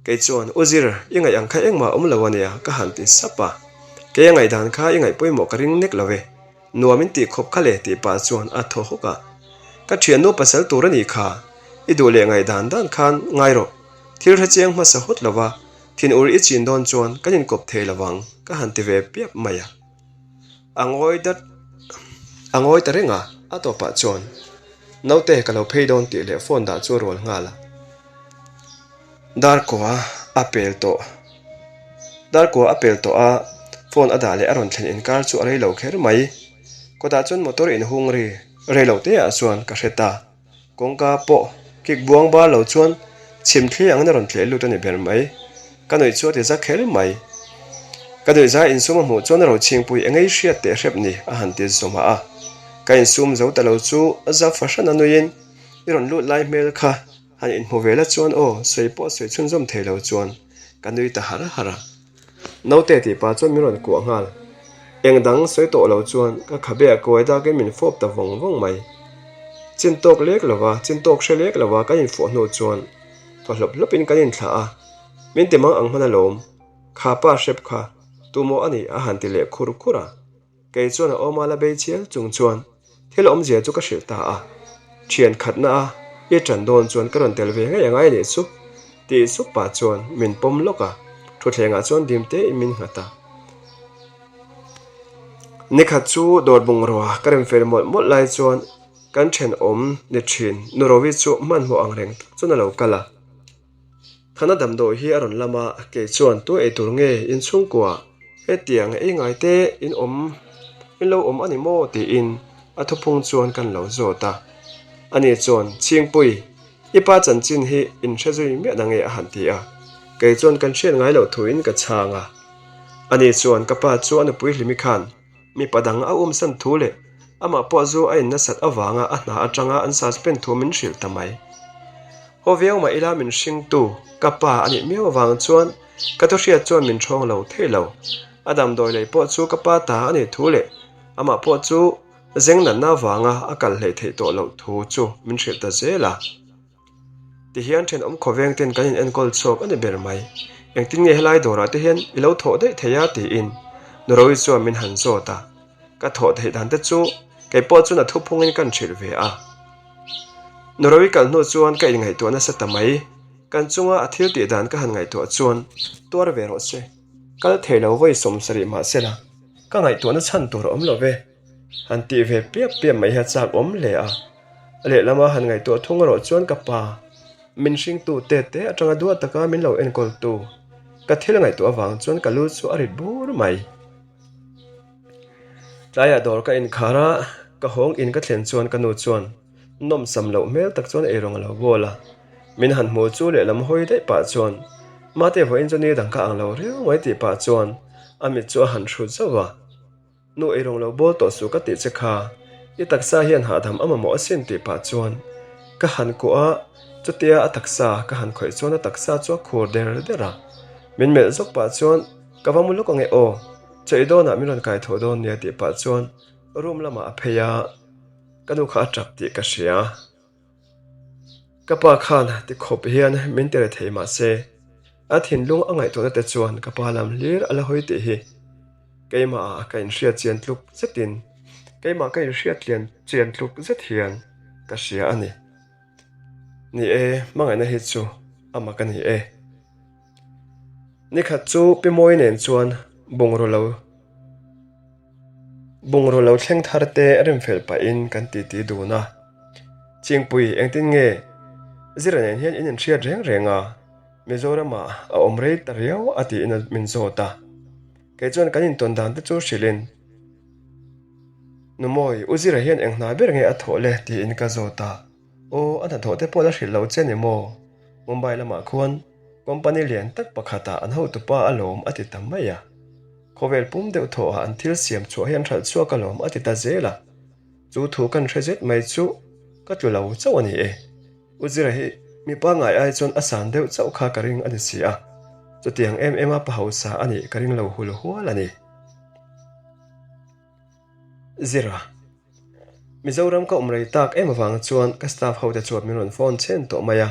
Kei chuan, U Zir, i ngaih ang kha engmah awm lo a nia, ka han ti sap a. Kei a ngaihdan kha i ngaih pawimawh ka ring nek lo e. Nuam in tih khawp kha le tih pah chuan a thaw hawk a. Ka thiannu pasal tur a nih kha, i duh leh ngaihdan dan khan ngai rawh. Thil hre chiang hmasa hawt lo va, thin ur i chin dawn chuan kan inkawp thei lo ang, ka han ti ve piap mai a. A ngawi dat. A ngawi ta reng a, a tawpah chuan, Naute ka lo phei dawn tih leh phone dah chu a rual nghal a. Darkua a pel tawh. Darkua a pel tawh a, phone a dah leh a rawn thlen inkar chu a rei lo kher mai. Kawtah chuan motor inhung ri rei lo te ah chuan ka hre ta. Kawngka pawh kik buang bar lo chuan chhim thli angin a rawn tleh lut a ni ber mai. Ka nuih chu a ti za kher mai. Ka nuih za insum a hmuh chuan a rochhingpui engei hriat teh hrep ni a han ti zawmah a. Ka insum zo ta lo chu za fahran a nuiin i rawn lut lai hmel kha Han inhmu ve la chuan aw, sawi pawh sawi chhunzawm thei lo chuan ka nui ta har har a. Naute tih pah chuan min rawn kuah nghal. Eng dang sawi tawh lo chuan ka khabe a kuai dakin min fawp ta vawng vawng mai. Chin tawk lek lova, chin tawk hre lek lova kan infawh hnu chuan thaw hlawp hlawpin kan inthlah a, min ti mang ang hman alawm, kha pa hrep kha tumaw a nih a han ti leh khur khur a. Kei chuan a awma la bei chial chung chuan thil awmzia chu ka hrilh ta a, thian khatna a i ṭan dawn chuan ka rawn tel ve ngei angai anih chu tih sup pah chuan min pawm lawk a, thutthlengah chuan dim tein min nghat a. Nikhat chu dawr bungrua ka rem fel mawlh mawlh lai chuan kan ṭhenawm ni ṭhin Nurovi chu hmanhmawh ang reng tak chuan a lo kal a. Thana damdawi hi a rawn lam a, kei chuan tu ei tur nge in chhungkua hetiang ei ngai te in awm in lo awm a ni maw tiin a thuphung chuan kan lo zawt a. Ani chuan Chhingpui, i pa chanchin hi in hre zui miah na nge a han ti a, kei chuan kan hriat ngai loh thuin ka chhang a. Ani chuan ka pa chu a nupui hlimi khan Mipa dang a umsan thu leh amah pawh zu a in nasat avanga a hna atanga an suspend thu min hrilh ta mai. Haw viau mah ila min hringtu ka pa a nih miau avang chuan ka thu hriat chuan min thawng lo thei lo. A damdawi lei pawh chu ka pa ta a nih thu leh amah pawh chu zeng natna avanga a kal hleih theih tawh loh thu chu min hrilh ta zel a. Tihian thenawm khawveng ten kan in enkawl chhuak a ni ber mai. Engtin nge helai dawrah te hian i lo thawh daih thei a tiin Nurawi chuan min han zawt a. Ka thawh theih dan te chu kei pawh chuan a thuphungin kan hrilh ve a. Nurawi kal hnu chuan ka inngaihtuah nasa ta mai. Kan chunga a thil tih dan ka han ngaihtuah chuan tuar ve rawh se. Kal thei lo vawi 70 mah sela ka ngaihtuahna chhan tur a awm lo ve. Han tih ve piap piap mai hi a chak awm hle a. A lehlama han ngaihtuah thung erawh chuan ka pa, min hringtu te te atanga duat taka min lo enkawltu, ka thil ngaihtuah avang chuan ka lu chu a rit bur mai. Tlaiah dawr ka inkhar a, ka hawng in ka thlen chuan ka nu chuan nawmsam loh hmel tak chuan eirawng a lo bawl a. Min han hmu chu lehlam hawi daih pah chuan, Mate vawiin chu ni dang ka ang lo riau mai tih pah chuan a mit chu a han hrut zauh a. Nu ei rawng lo bawl tawh suh ka tih che kha, i taksa hian hahdam a mamawh asin tih pah chuan ka han kuah a, chutia a taksa ka han khawih chuan a taksa chu a khur der der a, min melh zawk pah chuan ka va mu lawk ange aw, chaw i dawnah min rawn kai tho dawn nia tih pah chuan room lamah a phei a, ka nu kha a tap tih ka hria. Ka pa khan ti khawp hian min ti re thei mah se, a thinlung a ngaihtuahna te chuan ka pa lam hlir a la hawi tih hi keimah ka inhriat chian tluk zetin keimah ka inhriat tlian chian tluk zet hian ka hria a ni. Ni e, hmangaihna hi chu a mak a ni e. Nikhat chu Pi Mawi nen chuan bungraw lo Bungraw lo thleng thar te remfel pahin kan titi dun a. Chingpui engtin nge Zira nen hian in inhriat reng reng a, Mizoramah a awm rei ta riau a tiin min zawt a. Kei chuan kan intawn dan te chu hrilhin, Numawi, U Zira hian eng hna ber nge a thawh le? tiin ka zawt a. Aw, a hnathawh te pawh la hrilh lo che ni maw? Mumbai lamah khuan company lian tak pakhatah an hotupa a lawm a ti ta mai a. Khawvel pum deuh thawhah an thil siam chhuah hi an hralh chhuak alawm a ti ta zel a, chu thu kan hre zet mai chu ka tlu lo chauh a ni e. U Zira hi mi pangngai ai chuan a san deuh chauh kha ka ring a ni si a, chutiang em em a pa hausa a nih ka ring lo hul hual a ni. Zira. Mizoram ka awm rei tak em avang chuan ka staff ho te chuan min rawn phone chhen tawh mai a.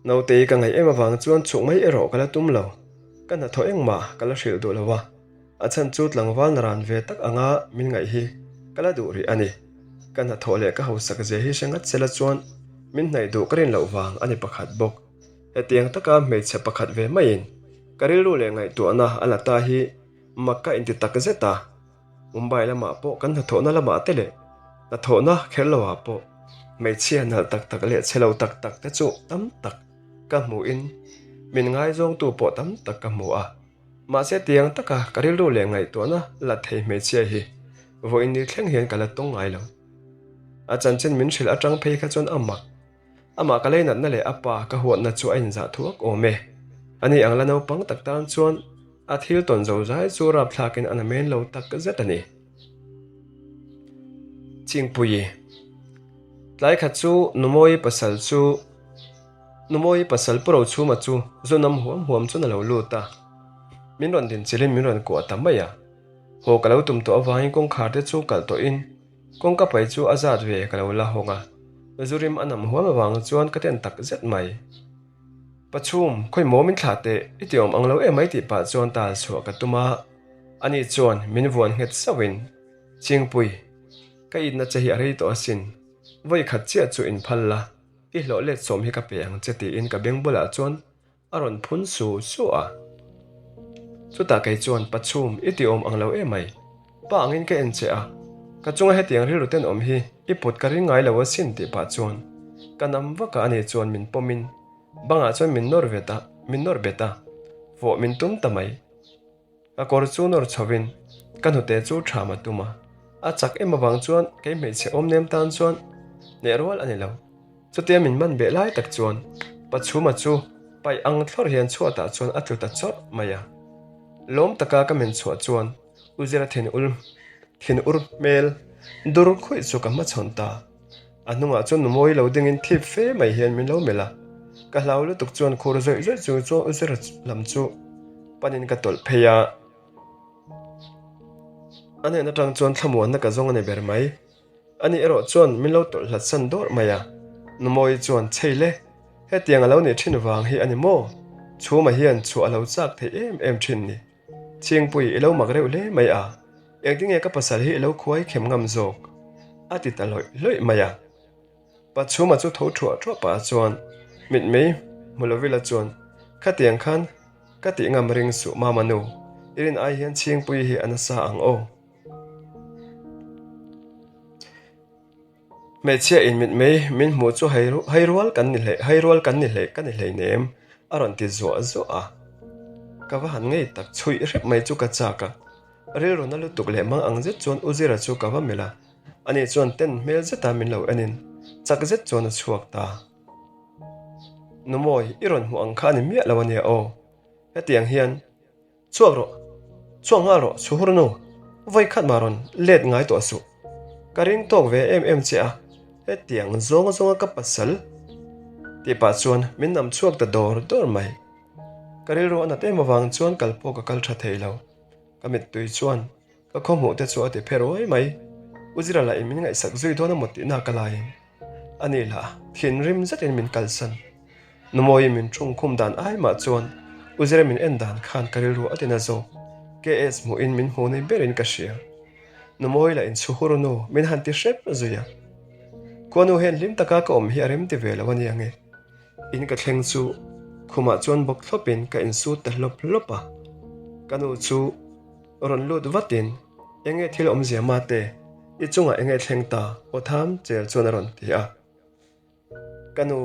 Nautei ka ngaih em avang chuan chhuk mai erawh ka la tum lo. Ka hnathawh engmah ka la hrilh duh lo a, a chhan chu tlangval na ran ve tak anga min ngaih hi ka la duh rih a ni. Ka hnathawh leh ka hausak zia hi hre ngat sela chuan min hnaih duh ka rin loh vang a ni pakhat bawk. Hetiang taka hmeichhe pakhat ve maiin ka rilru leh ngaihtuahna a la ta hi mak ka inti tak zet a. Mumbai lamah pawh kan hnathawhna lamah te leh hnathawhna kher loah pawh hmeichhia nalh tak tak leh chhe lo tak tak te chu tam tak ka hmuhin min ngaizawngtu pawh tam tak ka hmu a. Mahse tiang taka ka rilru leh ngaihtuahna la thei hmeichhia hi vawiin ni thleng hian ka la tawng ngai lo. A chanchin min hrilh atang phei kha chuan a mak. Amah ka leinatna leh a pa ka huatna chu a inzah thuak awm e. Ani ang la naupang tak tan chuan a thil tawn zo zai chu rapthlakin a namen lo tak zet a ni. Chingpuii Tlai khat chu Numawi pasal chu Numawi pasal Pu Rochhuma chu zunam huam huam chuan a lo lut a. Min rawn dinchilhin min rawn kuah ta mai a. Haw ka lo tum tawh avangin kawngkhar te chu kalh tawhin Kawngka pai chu a zat ve ka lo la hawng a, zurim a nam huam avang chuan ka ten tak zet mai. Pachhum, khawi maw min thlah teh, i ti awm ang lo em mai tih pah chuan tal chhuah ka tum a, ani chuan min vuan nghet sauhin, Chingpui, ka itna che hi a rei tawh asin, vawi khat chiah chu inphal la, i hlawh let sawm hi ka pe ang che tiin ka beng bulah chuan A rawn phun su su a. Chutah kei chuan, Pachhum, i ti awm ang lo em mai. Pa angin ka en che a, ka chunga hetiang rilru tenawm hi i put ka ring ngai lo asin tih pah chuan ka nam vak a, ani chuan min pawmin bangah chuan min nawr vet a, min nawr bet a, fawh min tum ta mai. Ka kawr chu nawr chhovin ka hnute chu ṭham a tum a, a chak em avang chuan kei hmeichhe awm nem tan chuan hneh rual a ni lo. Chutia min man beh lai tak chuan Pachhuma chu paih ang thlawrh hian chhuatah chuan a tlu ta chawrh mai a. Lawm taka ka men chhuah chuan U Zira thin ul thin ur hmel dur khuih chu ka hmachhawn ta. A hnungah chuan Numawi lo dingin thip fe mai hian min lo melh a, ka hlau lutuk chuan khur zawih zawih chung chuan U Zira lam chu panin ka tawlh phei a. A hnen atang chuan thlamuanna ka zawng a ni ber mai. Ani erawh chuan min lo tawlh hlat san dawrh mai a, Numawi chuan chhei le, hetiang a lo nih thin vang hi a ni maw? Chhuma hian chhuah a lo chak thei em em thin ni. Chhingpui i lo mak reuh hle mai a, engtinge ka pasal hi i lo khuai khem ngam zawk? a ti ta hlawih hlawih mai a. Pachhuma chu tho thuah thuah pah chuan mitmei hmu lovila chuan, Khatiang khan ka tih ngam ring suh mama nu, i rin ai hian Chhingpui hi a nasa ang aw. Hmeichhia in mitmei min hmuh chu hai rual kan ni hlei hai rual kan ni hlei ka ni hleinem a rawn ti zuah zuah a. Ka va han ngei tak chhuih hrep mai chu ka chak a. Rilru na lutuk leh mang ang zet chuan U Zira chu ka va melh a, ani chuan ten hmel zeta min lo enin chak zet chuan a chhuak ta. Numawi, i rawn hmuh ang kha a ni miah lo ania aw. Hetiang hian. Chhuak rawh, chhuak nghal rawh chhuhur nu, vawi khat mah rawn let ngai tawh suh. Ka ring tawk ve em em che a, hetiang zawng zawnga ka pasal tih pah chuan min nam chhuak ta dawr dawr mai. Ka rilru a nat em avang chuan kal pawh ka kal tha thei lo. Ka mittui chuan ka khawhmuh te chu a ti phe ruai mai. U Zira lah in min ngaihsak zui dawn a maw tihna ka laiin. A ni lah, thinrim zetin min kalsan. Numawiin min ṭhungkhum dan ai mah chuan U Zira min en dan khan ka rilru a tina zawk. KS hmuhin min hmu ni berin ka hria. Numawi lah inchhuhur nu min han ti hrep zui a. Khuanu hian hlim taka ka awm hi a rem ti ve lo a nia nge. In ka thleng chu khumah chuan bawk thlawpin ka insut ta hlawp hlawp a. Ka nu chu rawn lut vatin Enge thil awmzia mate, i chungah enge thleng ta? Aw tham chel chuan a rawn ti a. Ka nu,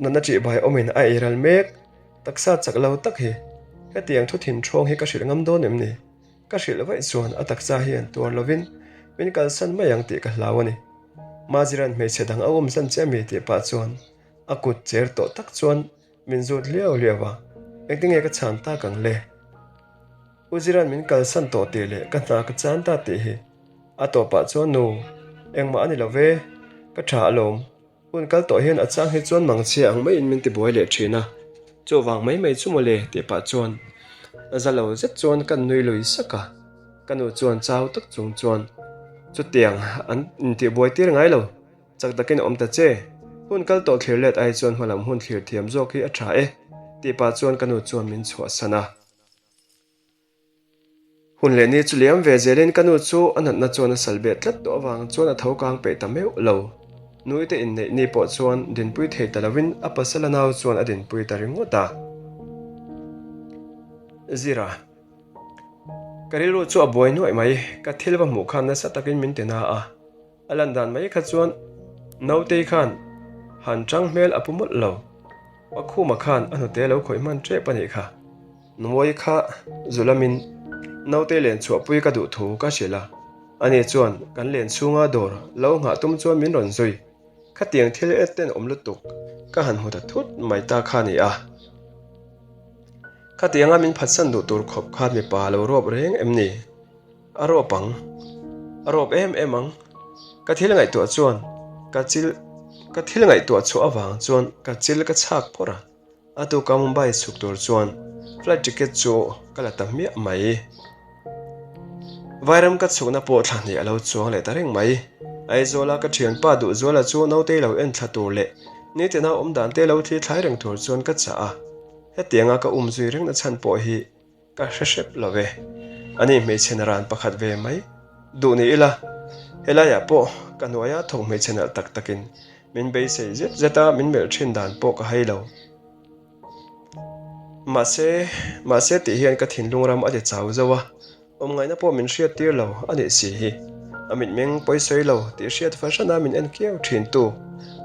nunna ṭihbai awmin a ei ral mek, taksa chak lo tak hi. Hetiang thu thin ṭhawng hi ka hrilh ngam dawn em ni? Ka hrilh vaih chuan a taksa hian tuar lovin min kalsan mai ang tih ka hlau a ni. Maziran hmeichhe dang a awmzan che ami tih pah chuan a kut cher tawh tak chuan min zut hliau hliau a, engtinge ka chhan tak ang le? U Ziran min kalsan tawh tih leh ka hna ka chan ta tih hi a tawpah chuan nu engmah a ni lo ve, ka tha alawm. Hun kal tawh hian a chang hi chuan mangchhia ang maiin min tibuai leh thin a, chuvang mai mai chu mawle tih pah chuan za lo zet chuan ka nui lui sak a, ka nu chuan chau tak chung chuan chutiang an intihbuai tir ngai lo. Chak takin awm ta che. Hun kal tawh thlir let ai chuan hmalam hun thlir thiam zawk hi a tha e, tih pah chuan ka nu chuan min chhuahsan a. Hun leh ni chu liam ve zelin ka nu chu a natna chuan a sal beh tlat tawh avang chuan a tho kang peih ta meuh lo. Nuite inneih ni pawh chuan dinpui thei ta lovin a pasal a nau chuan a dinpui ta ringawt a. Zira. Ka rilru chu a buai nuaih mai, ka thil va hmuh khan nasa takin min ti na a. A lan dan mai kha chuan Nautei khan han chang hmel a pu mawlh lo. Pakhuma khan a hnute lo khawih hman tep a nih kha. Numawi kha zu lamin Nautei len chhuahpui ka duh thu ka hrilh a. Ani chuan kan len chhunga dawr lo nghah tum chuan min rawn zui. Khatiang thil et ten awm lutuk ka han hmu ta thut mai ta kha a ni a. Khatianga min phatsan duh tur khawp khan mipa lo rawp reng em ni? A rawp ang. A rawp em em ang. Ka thil ngaihtuah chuan ka chil ka thil ngaihtuah chhuah avang chuan ka chil ka chhak phawrh a. A tuka Mumbai chhuk tur chuan flight ticket chu ka la ta hmiah mai. Vairam ka chhukna pawh thla hnih a lo chuang leh ta reng mai. Aizawla ka thianpa Duhzuala chu nautei lo en thla tur leh nitina awm dan te lo thli thlai reng tur chuan ka chah a. Hetianga ka um zui rengna chhan pawh hi Ka hre hrep lo ve. Ani hmeichhe naran pakhat ve mai duh ni ila, helaiah pawh ka hnuaia thawk hmeichhe nalh tak takin min beisei zet zet a, min melh thin dan pawh ka hai lo. Mahse, mahse tih hian ka thinlung ram a ti chau zo a, awmngaihna pawh min hriat tir lo a nih si hi. A mitmeng pawisawi lo tih hriat fahran a min en kiau thin tu,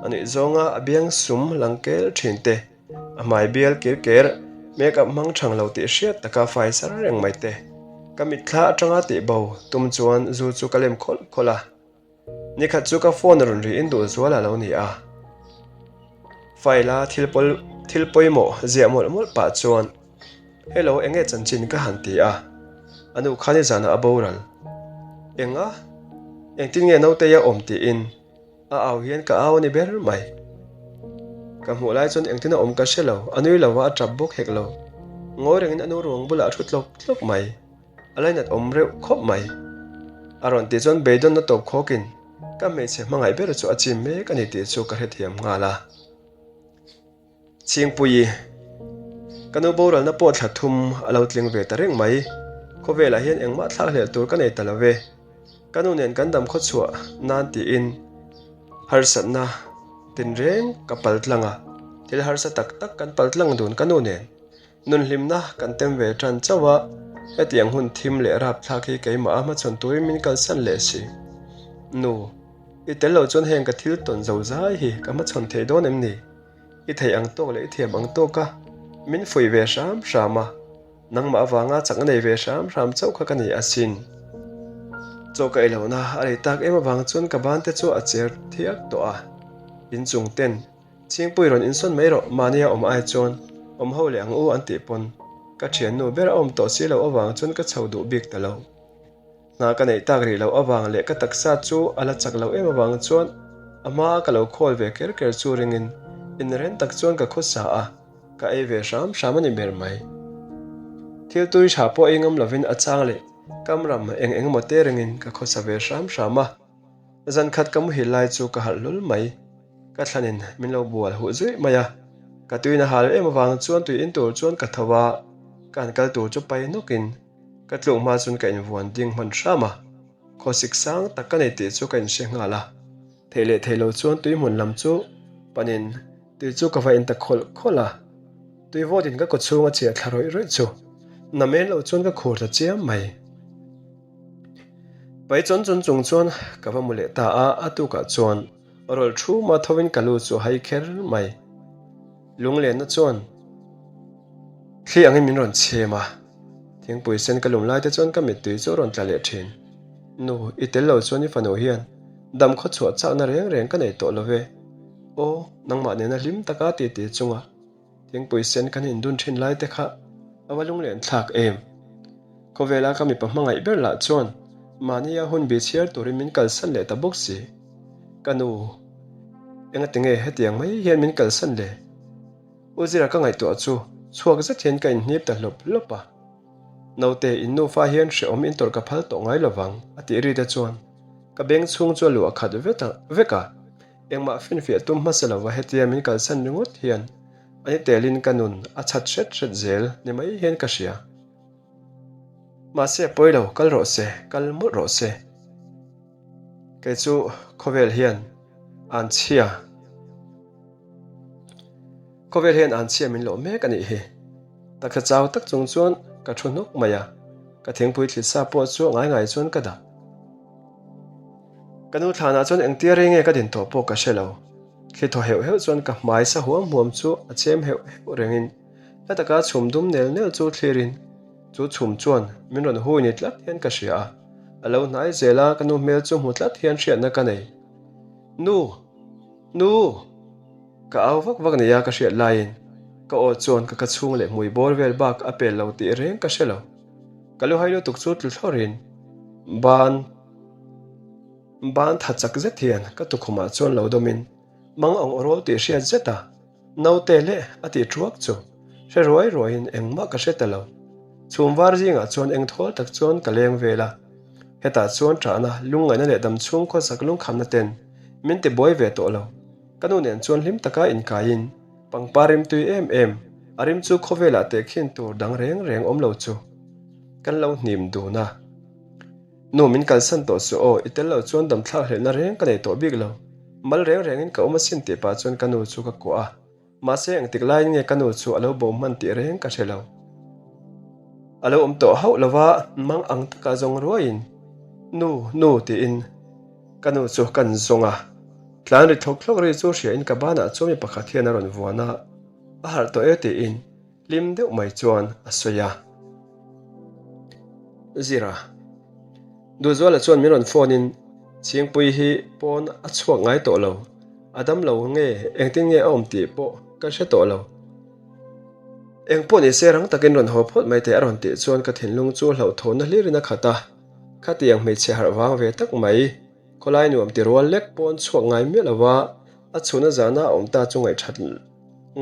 a nuih zawnga a biang sum lang kel thin te, A hmai bial kir ker, make up hmang thang lo tih hriat taka fai sar reng mai te. Ka mitthla atanga tih bo tum chuan zu chu ka lem khawlh khawlh a. Nikhat chu ka phone a rawn ri in duh zual a lo ni a. File a thil pawl thil pawimawh ziah mawlh mawlh pah chuan Hello enge chanchin ka han ti a. A nu kha nizanah a boral. Enga? Engtin nge nautei a awm tiin. A au hian ka au a ni ber mai. Ka hmuh lai chuan engtin a awm ka hre lo, a nui lo a, a tap bawk hek lo. Ngawi rengin a nu ruang bulah a thu tlawk tlawk mai. A lainat awm reuh khawp mai. A rawn tih chuan beidawnna tawp khawkin ka hmeichhe hmangaih ber chu a chim mek a ni tih chu ka hrethiam nghal a. Chhingpuii, Ka nu boralna pawh thla thum a lo tling ve ta reng mai. Khawvelah hian engmah thlak hlelh tur ka nei ta lo ve. Ka nu nen kan dam khawchhuah nan tiin harsatna tinreng ka pal tlang a, thil harsa tak tak kan pal tlang dun ka nu nen. Nunhlimna kan tem ve tan chauh a, hetiang hun thim leh rapthlak hi keimah a hmachhawn turin min kalsan leh si. Nu, i tel lo chuan heng ka thil tawn zo zai hi ka hmachhawn thei dawn em ni? I theih ang tawk leh i thiam ang tawk a, min fuih ve hram hram a, nangmah avanga chakna nei ve hram hram chauh kha ka ni asin. Chaw ka ei lohna a rei tak em avang chuan ka ban te chu a cher thiak tawh a, inchung ten Chhingpui rawn insawn mai rawh, mahnia awm ai chuan awm ho leh ang u an tih pawn ka thiannu ber a awm tawh si loh avang chuan ka chho duh bik ta lo. Hna ka neih tak rih loh avang leh ka taksa chu a la chak loh em avang chuan a hma ka lo khawl ve ker ker chu ringin inren tak chuan ka khawsa a, ka ei ve hram hram a ni ber mai. Thil tui tha pawh ei ngam lovin a chang leh kam ram eng eng emaw te ringin ka khawsa ve hram hram a. Zan khat ka muhil lai chu ka harh hlawl mai. Ka thlanin min lo bual huh zuih mai a, ka tuina hal em avang chuan tui in tur chuan ka tho a, ka han kal tur chu pai nawkin Ka tluk hma chuan ka invuan ding hman hram a, khawsik sang tak ka nei tih chu ka inhre nghal a. Theih leh theih lo chuan tui hmun lam chu panin tui chu ka va in ta khawlh khawlh a, tui vawtin ka kawchhung a chiah thla rawih rawih chu na men lo chuan ka khur ta chiam mai. Pai chawn chawn chung chuan ka va mu leh ta a, a tukah chuan rawlh thuma thovin ka lu chu a hai kher mai. Lunglenna chuan thli angin min rawn chhem a, thingpui sen ka lum lai te chuan ka mittui chu a rawn tla leh thin. Nu, i tel lo chuan i fanu hian dam khaw chhuah chakna reng reng ka nei tawh lo ve. Aw, nangmah nena hlim taka ti ti chunga thingpui sen kan indun thin lai te kha a va lunglen thlak em. Khawvela ka mipa hmangaih ber lah chuan mahnia hun bi chhiar turin min kalsan leh ta bawk si. Ka nu, engati nge hetiang mai hian min kalsan le? U Zira ka ngaihtuah chu chhuak zet hian ka inhnip ta hlawp hlawp a. Naute, in nufa hian hrehawm in tawrh ka phal tawh ngai lovang, a tih ri te chuan ka beng chhung chu a luh a khat vek a. Engmah finfiah tum hmasa lova hetia min kalsan ringawt hian a ni telin ka nun a chhat hret hret zel ni mai hian ka hria. Mahse a pawi lo, kal rawh se, kal mawlh rawh se. Kei chu khawvel hian an chhia Khawvel hian an chhia min loh mek a nih hi. Taksa chau tak chung chuan ka thu hnawk mai a. Ka thingpui thlit sa pawh chu ngai ngai chuan ka dah. Ka nu thlanah chuan engtia rei nge ka din tawh pawh ka hre lo. Thli thaw heuh heuh chuan ka hmai sa huam huam chu a chem heuh heuh rengin hla taka chhum dum nel nel chu thlirin chu chhum chuan min rawn hui ni tlat hian ka hria a. A lo hnai zel a, ka nu hmel chu hmu tlat hian hriatna ka nei. Nu! Nu! Ka au vak vak nia ka hriat laiin ka aw chuan ka ka chhung leh hmui bawr vel bak a pel lo tih reng ka hre lo. Ka luhai lutuk chu tlu thlawrin ban ban tha chak zet hian ka tukhumah chuan lo dawmin mang ang aw rawl tih hriat zet a naute leh a tih thuak chu hre ruai ruaiin engmah ka hre ta lo. Chhum var zingah chuan eng thawl tak chuan ka leng vel a. Hetah chuan ṭahna, lungngaihna leh damchhung khawsak lungkhamna ten min ti buai ve tawh lo. Ka nu nen chuan hlim taka inkaiin pangpar rim tui em em, a rim chu khawvelah tehkhin tur dang reng reng awm lo chu kan lo hnim dun a. Nu min kalsan tawh suh aw, i tel lo chuan damthlak hlelhna reng ka nei tawh bik lo, mal reng rengin ka awm asin tih pah chuan ka nu chu ka kuah a. Mahse engtik laiin nge ka nu chu a lo bo hman tih reng ka hre lo. A lo awm tawh hauh lo va, mang ang taka zawng ruaiin, Nu, nu tiin ka nu chu kan zawng a. Tlan ri thlawk thlawk ri chu hriain ka banah chuan mi pakhat hian a rawn vuan a, a harh tawh e tiin hlim deuh mai chuan a sawi a. Zira. Duhzuala chuan min rawn phone in Chhingpui hi pawn a chhuak ngai tawh lo, a dam lo nge engtin nge a awm tih pawh ka hre tawh lo. Eng pawh ni se rang takin rawn haw phawt mai teh a rawn tih chuan ka thinlung chu hlauhthawnna hlirin a khat a, khatiang hmeichhe harh vang ve tak mai, khawlai nuam ti rual lek pawn chhuak ngai miah lo va, a chhuna zana a awm ta chu ngaihthat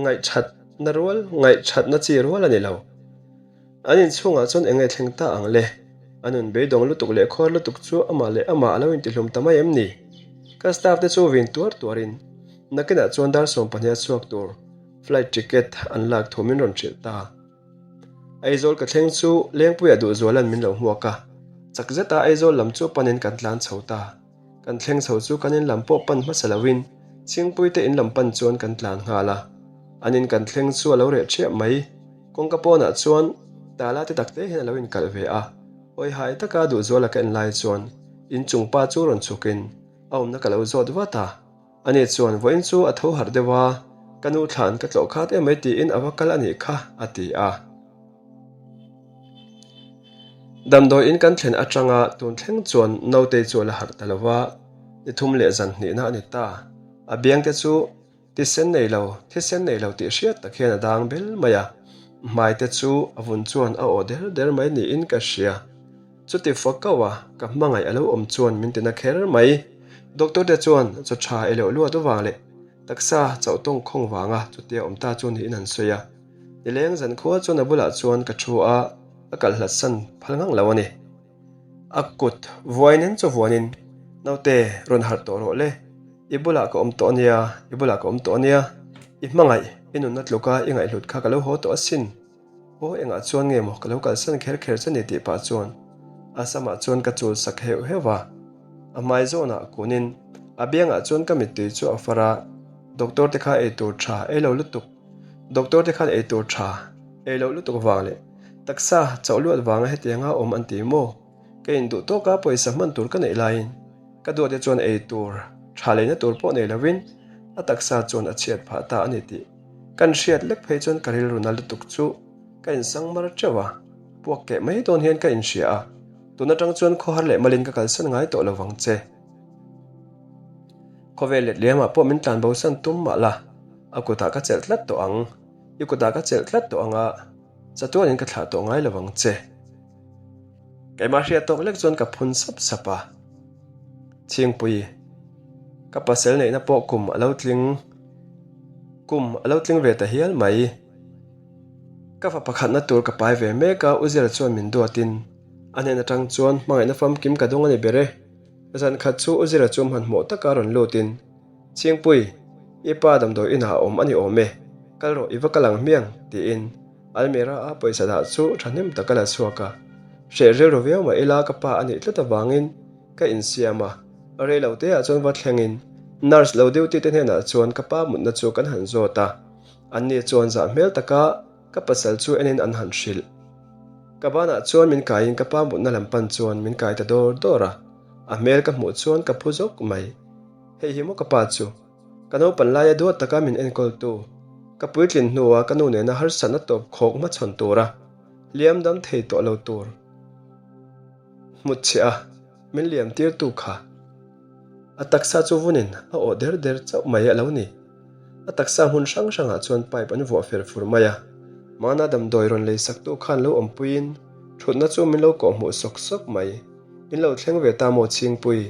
ngaihthatna rual ngaihthatna chi rual a ni lo. An inchhungah chuan eng nge thleng ta ang le? A nun beidawng lutuk leh khuar lutuk chu amah leh amah a lo intihlum ta mai em ni? Ka staff te chu vin tuar tuarin nakinah chuan dar 12 a chhuak tur flight ticket an lak thu min rawn hrilh ta. Aizawl ka thleng chu Lengpuiah Duhzuala'n min lo hmuak a, chak zeta Aizawl lam chu panin kan tlan chho ta. Kan thleng chho chu kan in lam pawh pan hmasa loin Chhingpui te in lam pan chuan kan tlan nghal a. An in kan thleng chu a lo reh ṭhiap mai. Kawngka pawnah chuan tala te takte hian a lo inkalh ve a. Awihai taka Duhzuala ka en lai chuan inchung pa chu rawn chhukin a awmna ka lo zawt vat a. Ani chuan vawiin chu a tho harh deuh a, ka nu thlan ka tlawh khat em mai tiin a va kal a nih kha, a ti a. Damdawi in kan thlen atanga tun thleng chuan nautei chu a la harh ta lo va, ni thum leh zan hnihna a ni ta. A biangte chu tisen nei lo, thisen nei lo tih hriat tak hian a dang bel mai a, hmaite chu a vun chuan a aw der der mai niin ka hria. Chuti fak kau a, ka hmangaih a lo awm chuan min tina kher mai. Doctor te chuan chaw tha ei loh luat avang leh taksa chauh tawng khawng vanga chutia awm ta chu niin an sawi a. Nileng zankhua chuan a bulah chuan ka thu a, ka kalh hlat san phal ngang lo a ni. A kut vuain chu vuanin, Naute, rawn harh tawh rawh le. I bulah ka awm tawh a nia, i bulah ka awm tawh a nia. I hmangaih, i nunna tluka i ngaihhlut kha ka lo haw tawh asin. Aw engah chuan nge maw ka lo kalsan kher kher che ni tih pah chuan a samah chuan ka chul sak heuh heuh a. A hmai zawnah kunin a biangah chuan ka mittui chu a far a, Doctor te kha eitur tha ei lo lutuk, Doctor te khan eitur tha ei loh lutuk vang leh taksa chauh luat vanga hetianga awm an ti maw? Ka induh tawka pawisa hman tur ka neih laiin ka duate chuan eitur tha leina tur pawh nei lovin a taksa chuan a chhiat phah ta a ni tih Kan hriat lek phei chuan ka rilru na lutuk chu ka insang mar teuh a, puak keh mai dawn hian ka inhria a, tun atang chuan khawhar leh malin ka kalsan ngai tawh lo vang che. Khawvel let liamah pawh min tlan bosan tum mah la, a kutah ka chelh tlat tawh ang, i kutah ka chelh tlat tawh ang a, chatuanin ka thlah tawh ngai lo vang che. Keimah hriat tawk lek chuan ka phun sap sap a. Chhingpui, ka pasel neihna pawh kum a lo tling kum a lo tling ve ta hial mai. Ka fa pakhatna tur ka pai ve mek a, U Zira chuan min duatin a hnen atang chuan hmangaihna famkim ka dawng a ni ber e. Zan khat chu U Zira chu hmanhmawh taka rawn lutin, Chhingpui, i pa damdawi inah a awm a ni awm e, kal rawh i va kal ang hmiang, tiin Almira a pawisa dah chu thahnem tak a la chhuak a, hreh rilru viau mah ila ka pa a nih tlat avangin ka insiam a, rei lo te ah chuan va thlengin nurse lo duty te hnenah chuan ka pa mutna chu kan han zawt a, anni chuan zah hmel taka ka pasal chu enin an han hrilh. Ka banah chuan min kaiin ka pa mutna lam pan chuan min kai ta dawr dawr a, a hmel ka hmuh chuan ka phu zawk mai. Hei hi maw ka pa chu? Ka naupan laia duat taka min enkawltu, ka puitlin hnua ka nu nena harsatna tawp khawk hmachhawn tura hliam dam thei tawh lo tur hmut chhe a min liam tirtu kha. A taksa chu vunin a awh der der chauh mai a lo ni. A taksa hmun hrang hrangah chuan pipe an vuah fer fur mai a. Mahna damdawi rawn lei saktu khan lo awmpuiin thutna chu min lo kawhhmuh sawk sawk mai. In lo thleng ve ta maw Chhingpui?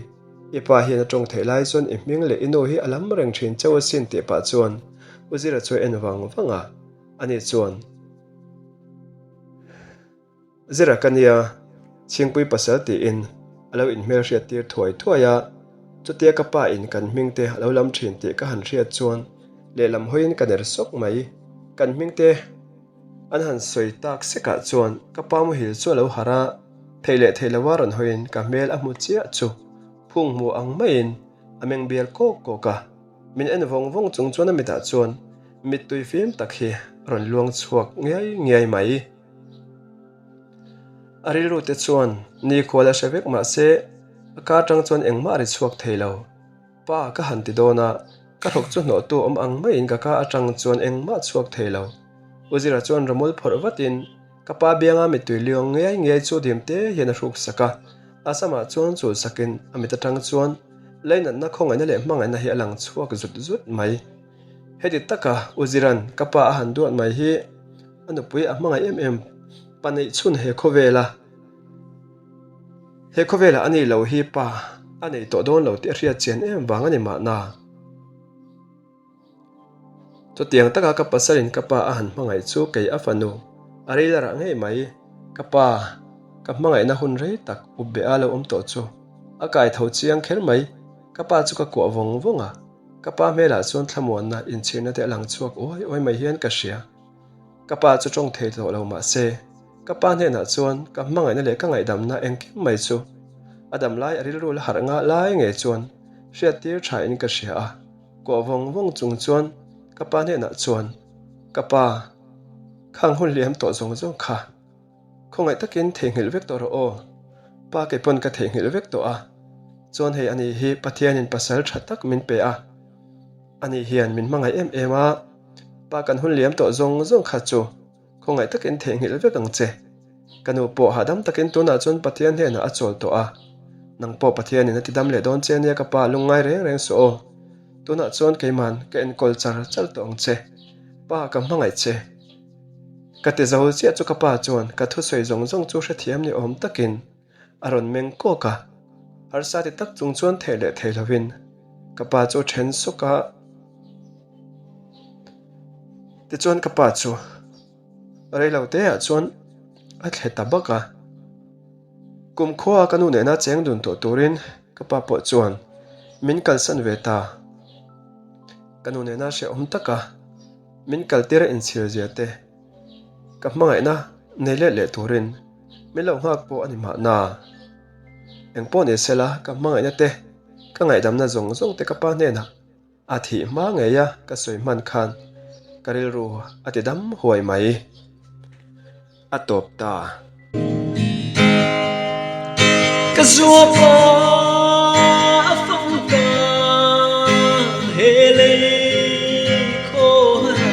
I pa hian a tawng theih lai chuan i hming leh i nu hi a lam reng thin chauh asin tih pah chuan U Zira chu a en vang vang a, ani chuan, Zira ka nia, Chhingpui pasal tiin a lo inhmelhriat tir thuai thuai a, chutia ka pa in kan hming te a lo lam thin tih ka han hriat chuan lehlam hawiin ka ner sawk mai, kan hming te an han sawi tak sekah chuan ka pa muhil chu a lo harh a, Theih leh theih lova rawn hawiin ka hmel a hmu chiah chu phung hmu ang maiin a meng bial kawk kawk a, min en vawng vawng chung chuan a mitah chuan mittui fim tak hi a rawn luang chhuak ngiai ngiai mai. A rilru te chuan nikhual a hre vek mah se a kar tang chuan engmah a ri chhuak thei lo. Pa ka han ti dawn a, ka hlawk chu hnawhtu awm ang maiin ka ka atang chuan engmah chhuak thei lo. U Zira chuan rawmawl phawrh vatin Ka pa bianga mittui liang ngiai ngiai chu dim te hian a hruk sak a, a samah chuan chul sakin a mit atang chuan leinatna khawngaihna leh hmangaihna hi a lang chhuak zut zut mai. Heti taka U Ziran ka pa a han duat mai hi a nupui a hmangaih em em pa neih chhun he khawvela he khawvela a ni lo hi pa a nei tawh dawn lo tih a hriat chian em vang a ni mahna. Chutiang taka ka pasalin ka pa a han hmangaih chu kei a fanu a rei la rah ngei mai. Ka pa, ka hmangaihna hun rei tak up beh a lo awm tawh chu a kai tho chiang kher mai. Ka pa chu ka kuah vawng vawng a, ka pa hmelah chuan thlamuanna inchhirna te a lang chhuak uai uai mai hian ka hria. Ka pa chu tawng thei tawh lo mah se, ka pa hnenah chuan ka hmangaihna leh ka ngaihdamna engkim mai chu a dam lai a rilru la harh ngah lai ngei chuan hriattir thain ka hria a. Kuah vawng vawng chung chuan ka pa hnenah chuan, Ka pa, khang hun hliam tawh zawng zawng kha khawngaih takin theihnghilh vek tawh rawh aw. Pa kei pawn ka theihnghilh vek tawh a, chuan hei ani hi Pathianin pasal tha tak min pe a, ani hian min hmangaih em em a, pa kan hun hliam tawh zawng zawng kha chu Khawngaih takin theihnghilh vek ang che. Ka nu pawh hahdam takin tunah chuan Pathian hnenah a chawl tawh a. Nang pawh Pathianin a ti dam leh dawn che ania ka pa lungngai reng reng suh aw. Tunah chuan keiman ka enkawl char char tawh ang che. Pa ka hmangaih che. Ka ti zo chiah chu ka pa chuan ka thusawi zawng zawng chu hrethiam ni awm takin A rawn meng kawk a, harsa ti tak chung chuan theh leh thei lovin ka pa chu a then sawk a. Tichuan ka pa chu reilo te ah chuan a thle ta bak a. Kumkhua ka nu nena cheng dun tawh turin ka pa pawh chuan min kalsan ve ta. Ka nu nena hrehawm taka min kaltir a inchhir zia te. Ka hmangaihna nei let leh turin min lo nghak pawh a ni mahna. Engpawh ni sela ka hmangaihna te, ka ngaihdamna zawng zawng te ka pa hnenah a thih hma ngei a ka sawi hman khan ka rilru a ti dam huai mai. A tawp ta. Ka zuapa a fang ta he lei khawhara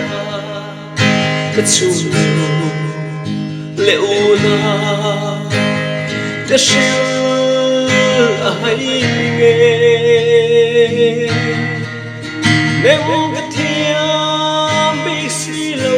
ka chhungnu leh una te hrilh a hai nge meng ka thiam bik si lo.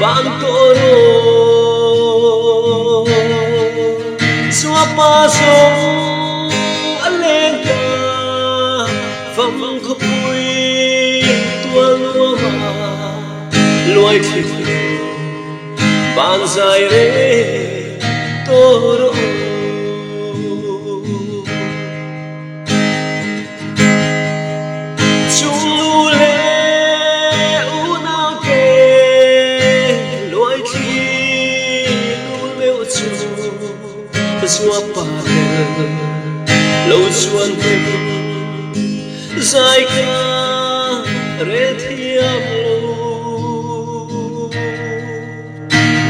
Ban tawh rawh Zuapa zawng a leng ta Fam khawpui tual nuam a luai thlir Ban zai reng tawh rawh u. Zuapa tel lo chuan hnem zai kha rel thiam lo.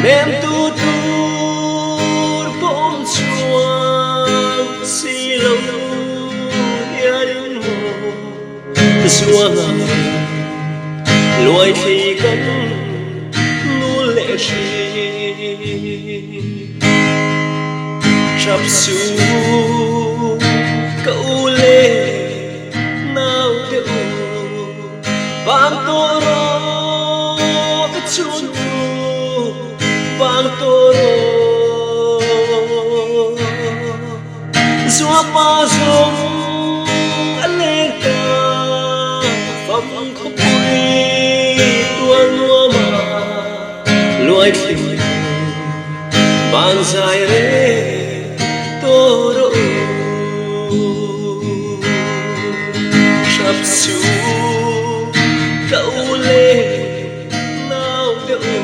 Nem tu tur pawh awm chuang si lo hianin maw Zuanga luai thli kan nul leh thin. Ṭap suh ka u le naute u, bang tawh rawh ka chhuntu, bang tawh rawh. Zuapa zawng a leng ta, fam khawpui tual nuam a. Luai thlim ban zai reng tawh rawh u. Hrap chu ka u le nau te u,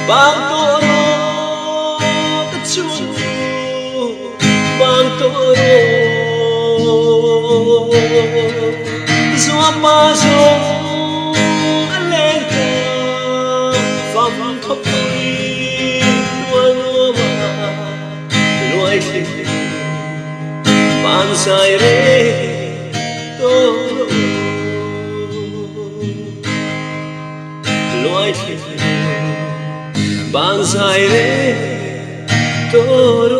bang tawh rawh ka chhun u, bang tawh rawh. Zuapa zawng a leng ta, fam khawpui tual nuam a luai thlir van zai reng tawh rawh u. Luai thlir van zai reng tawh rawh u.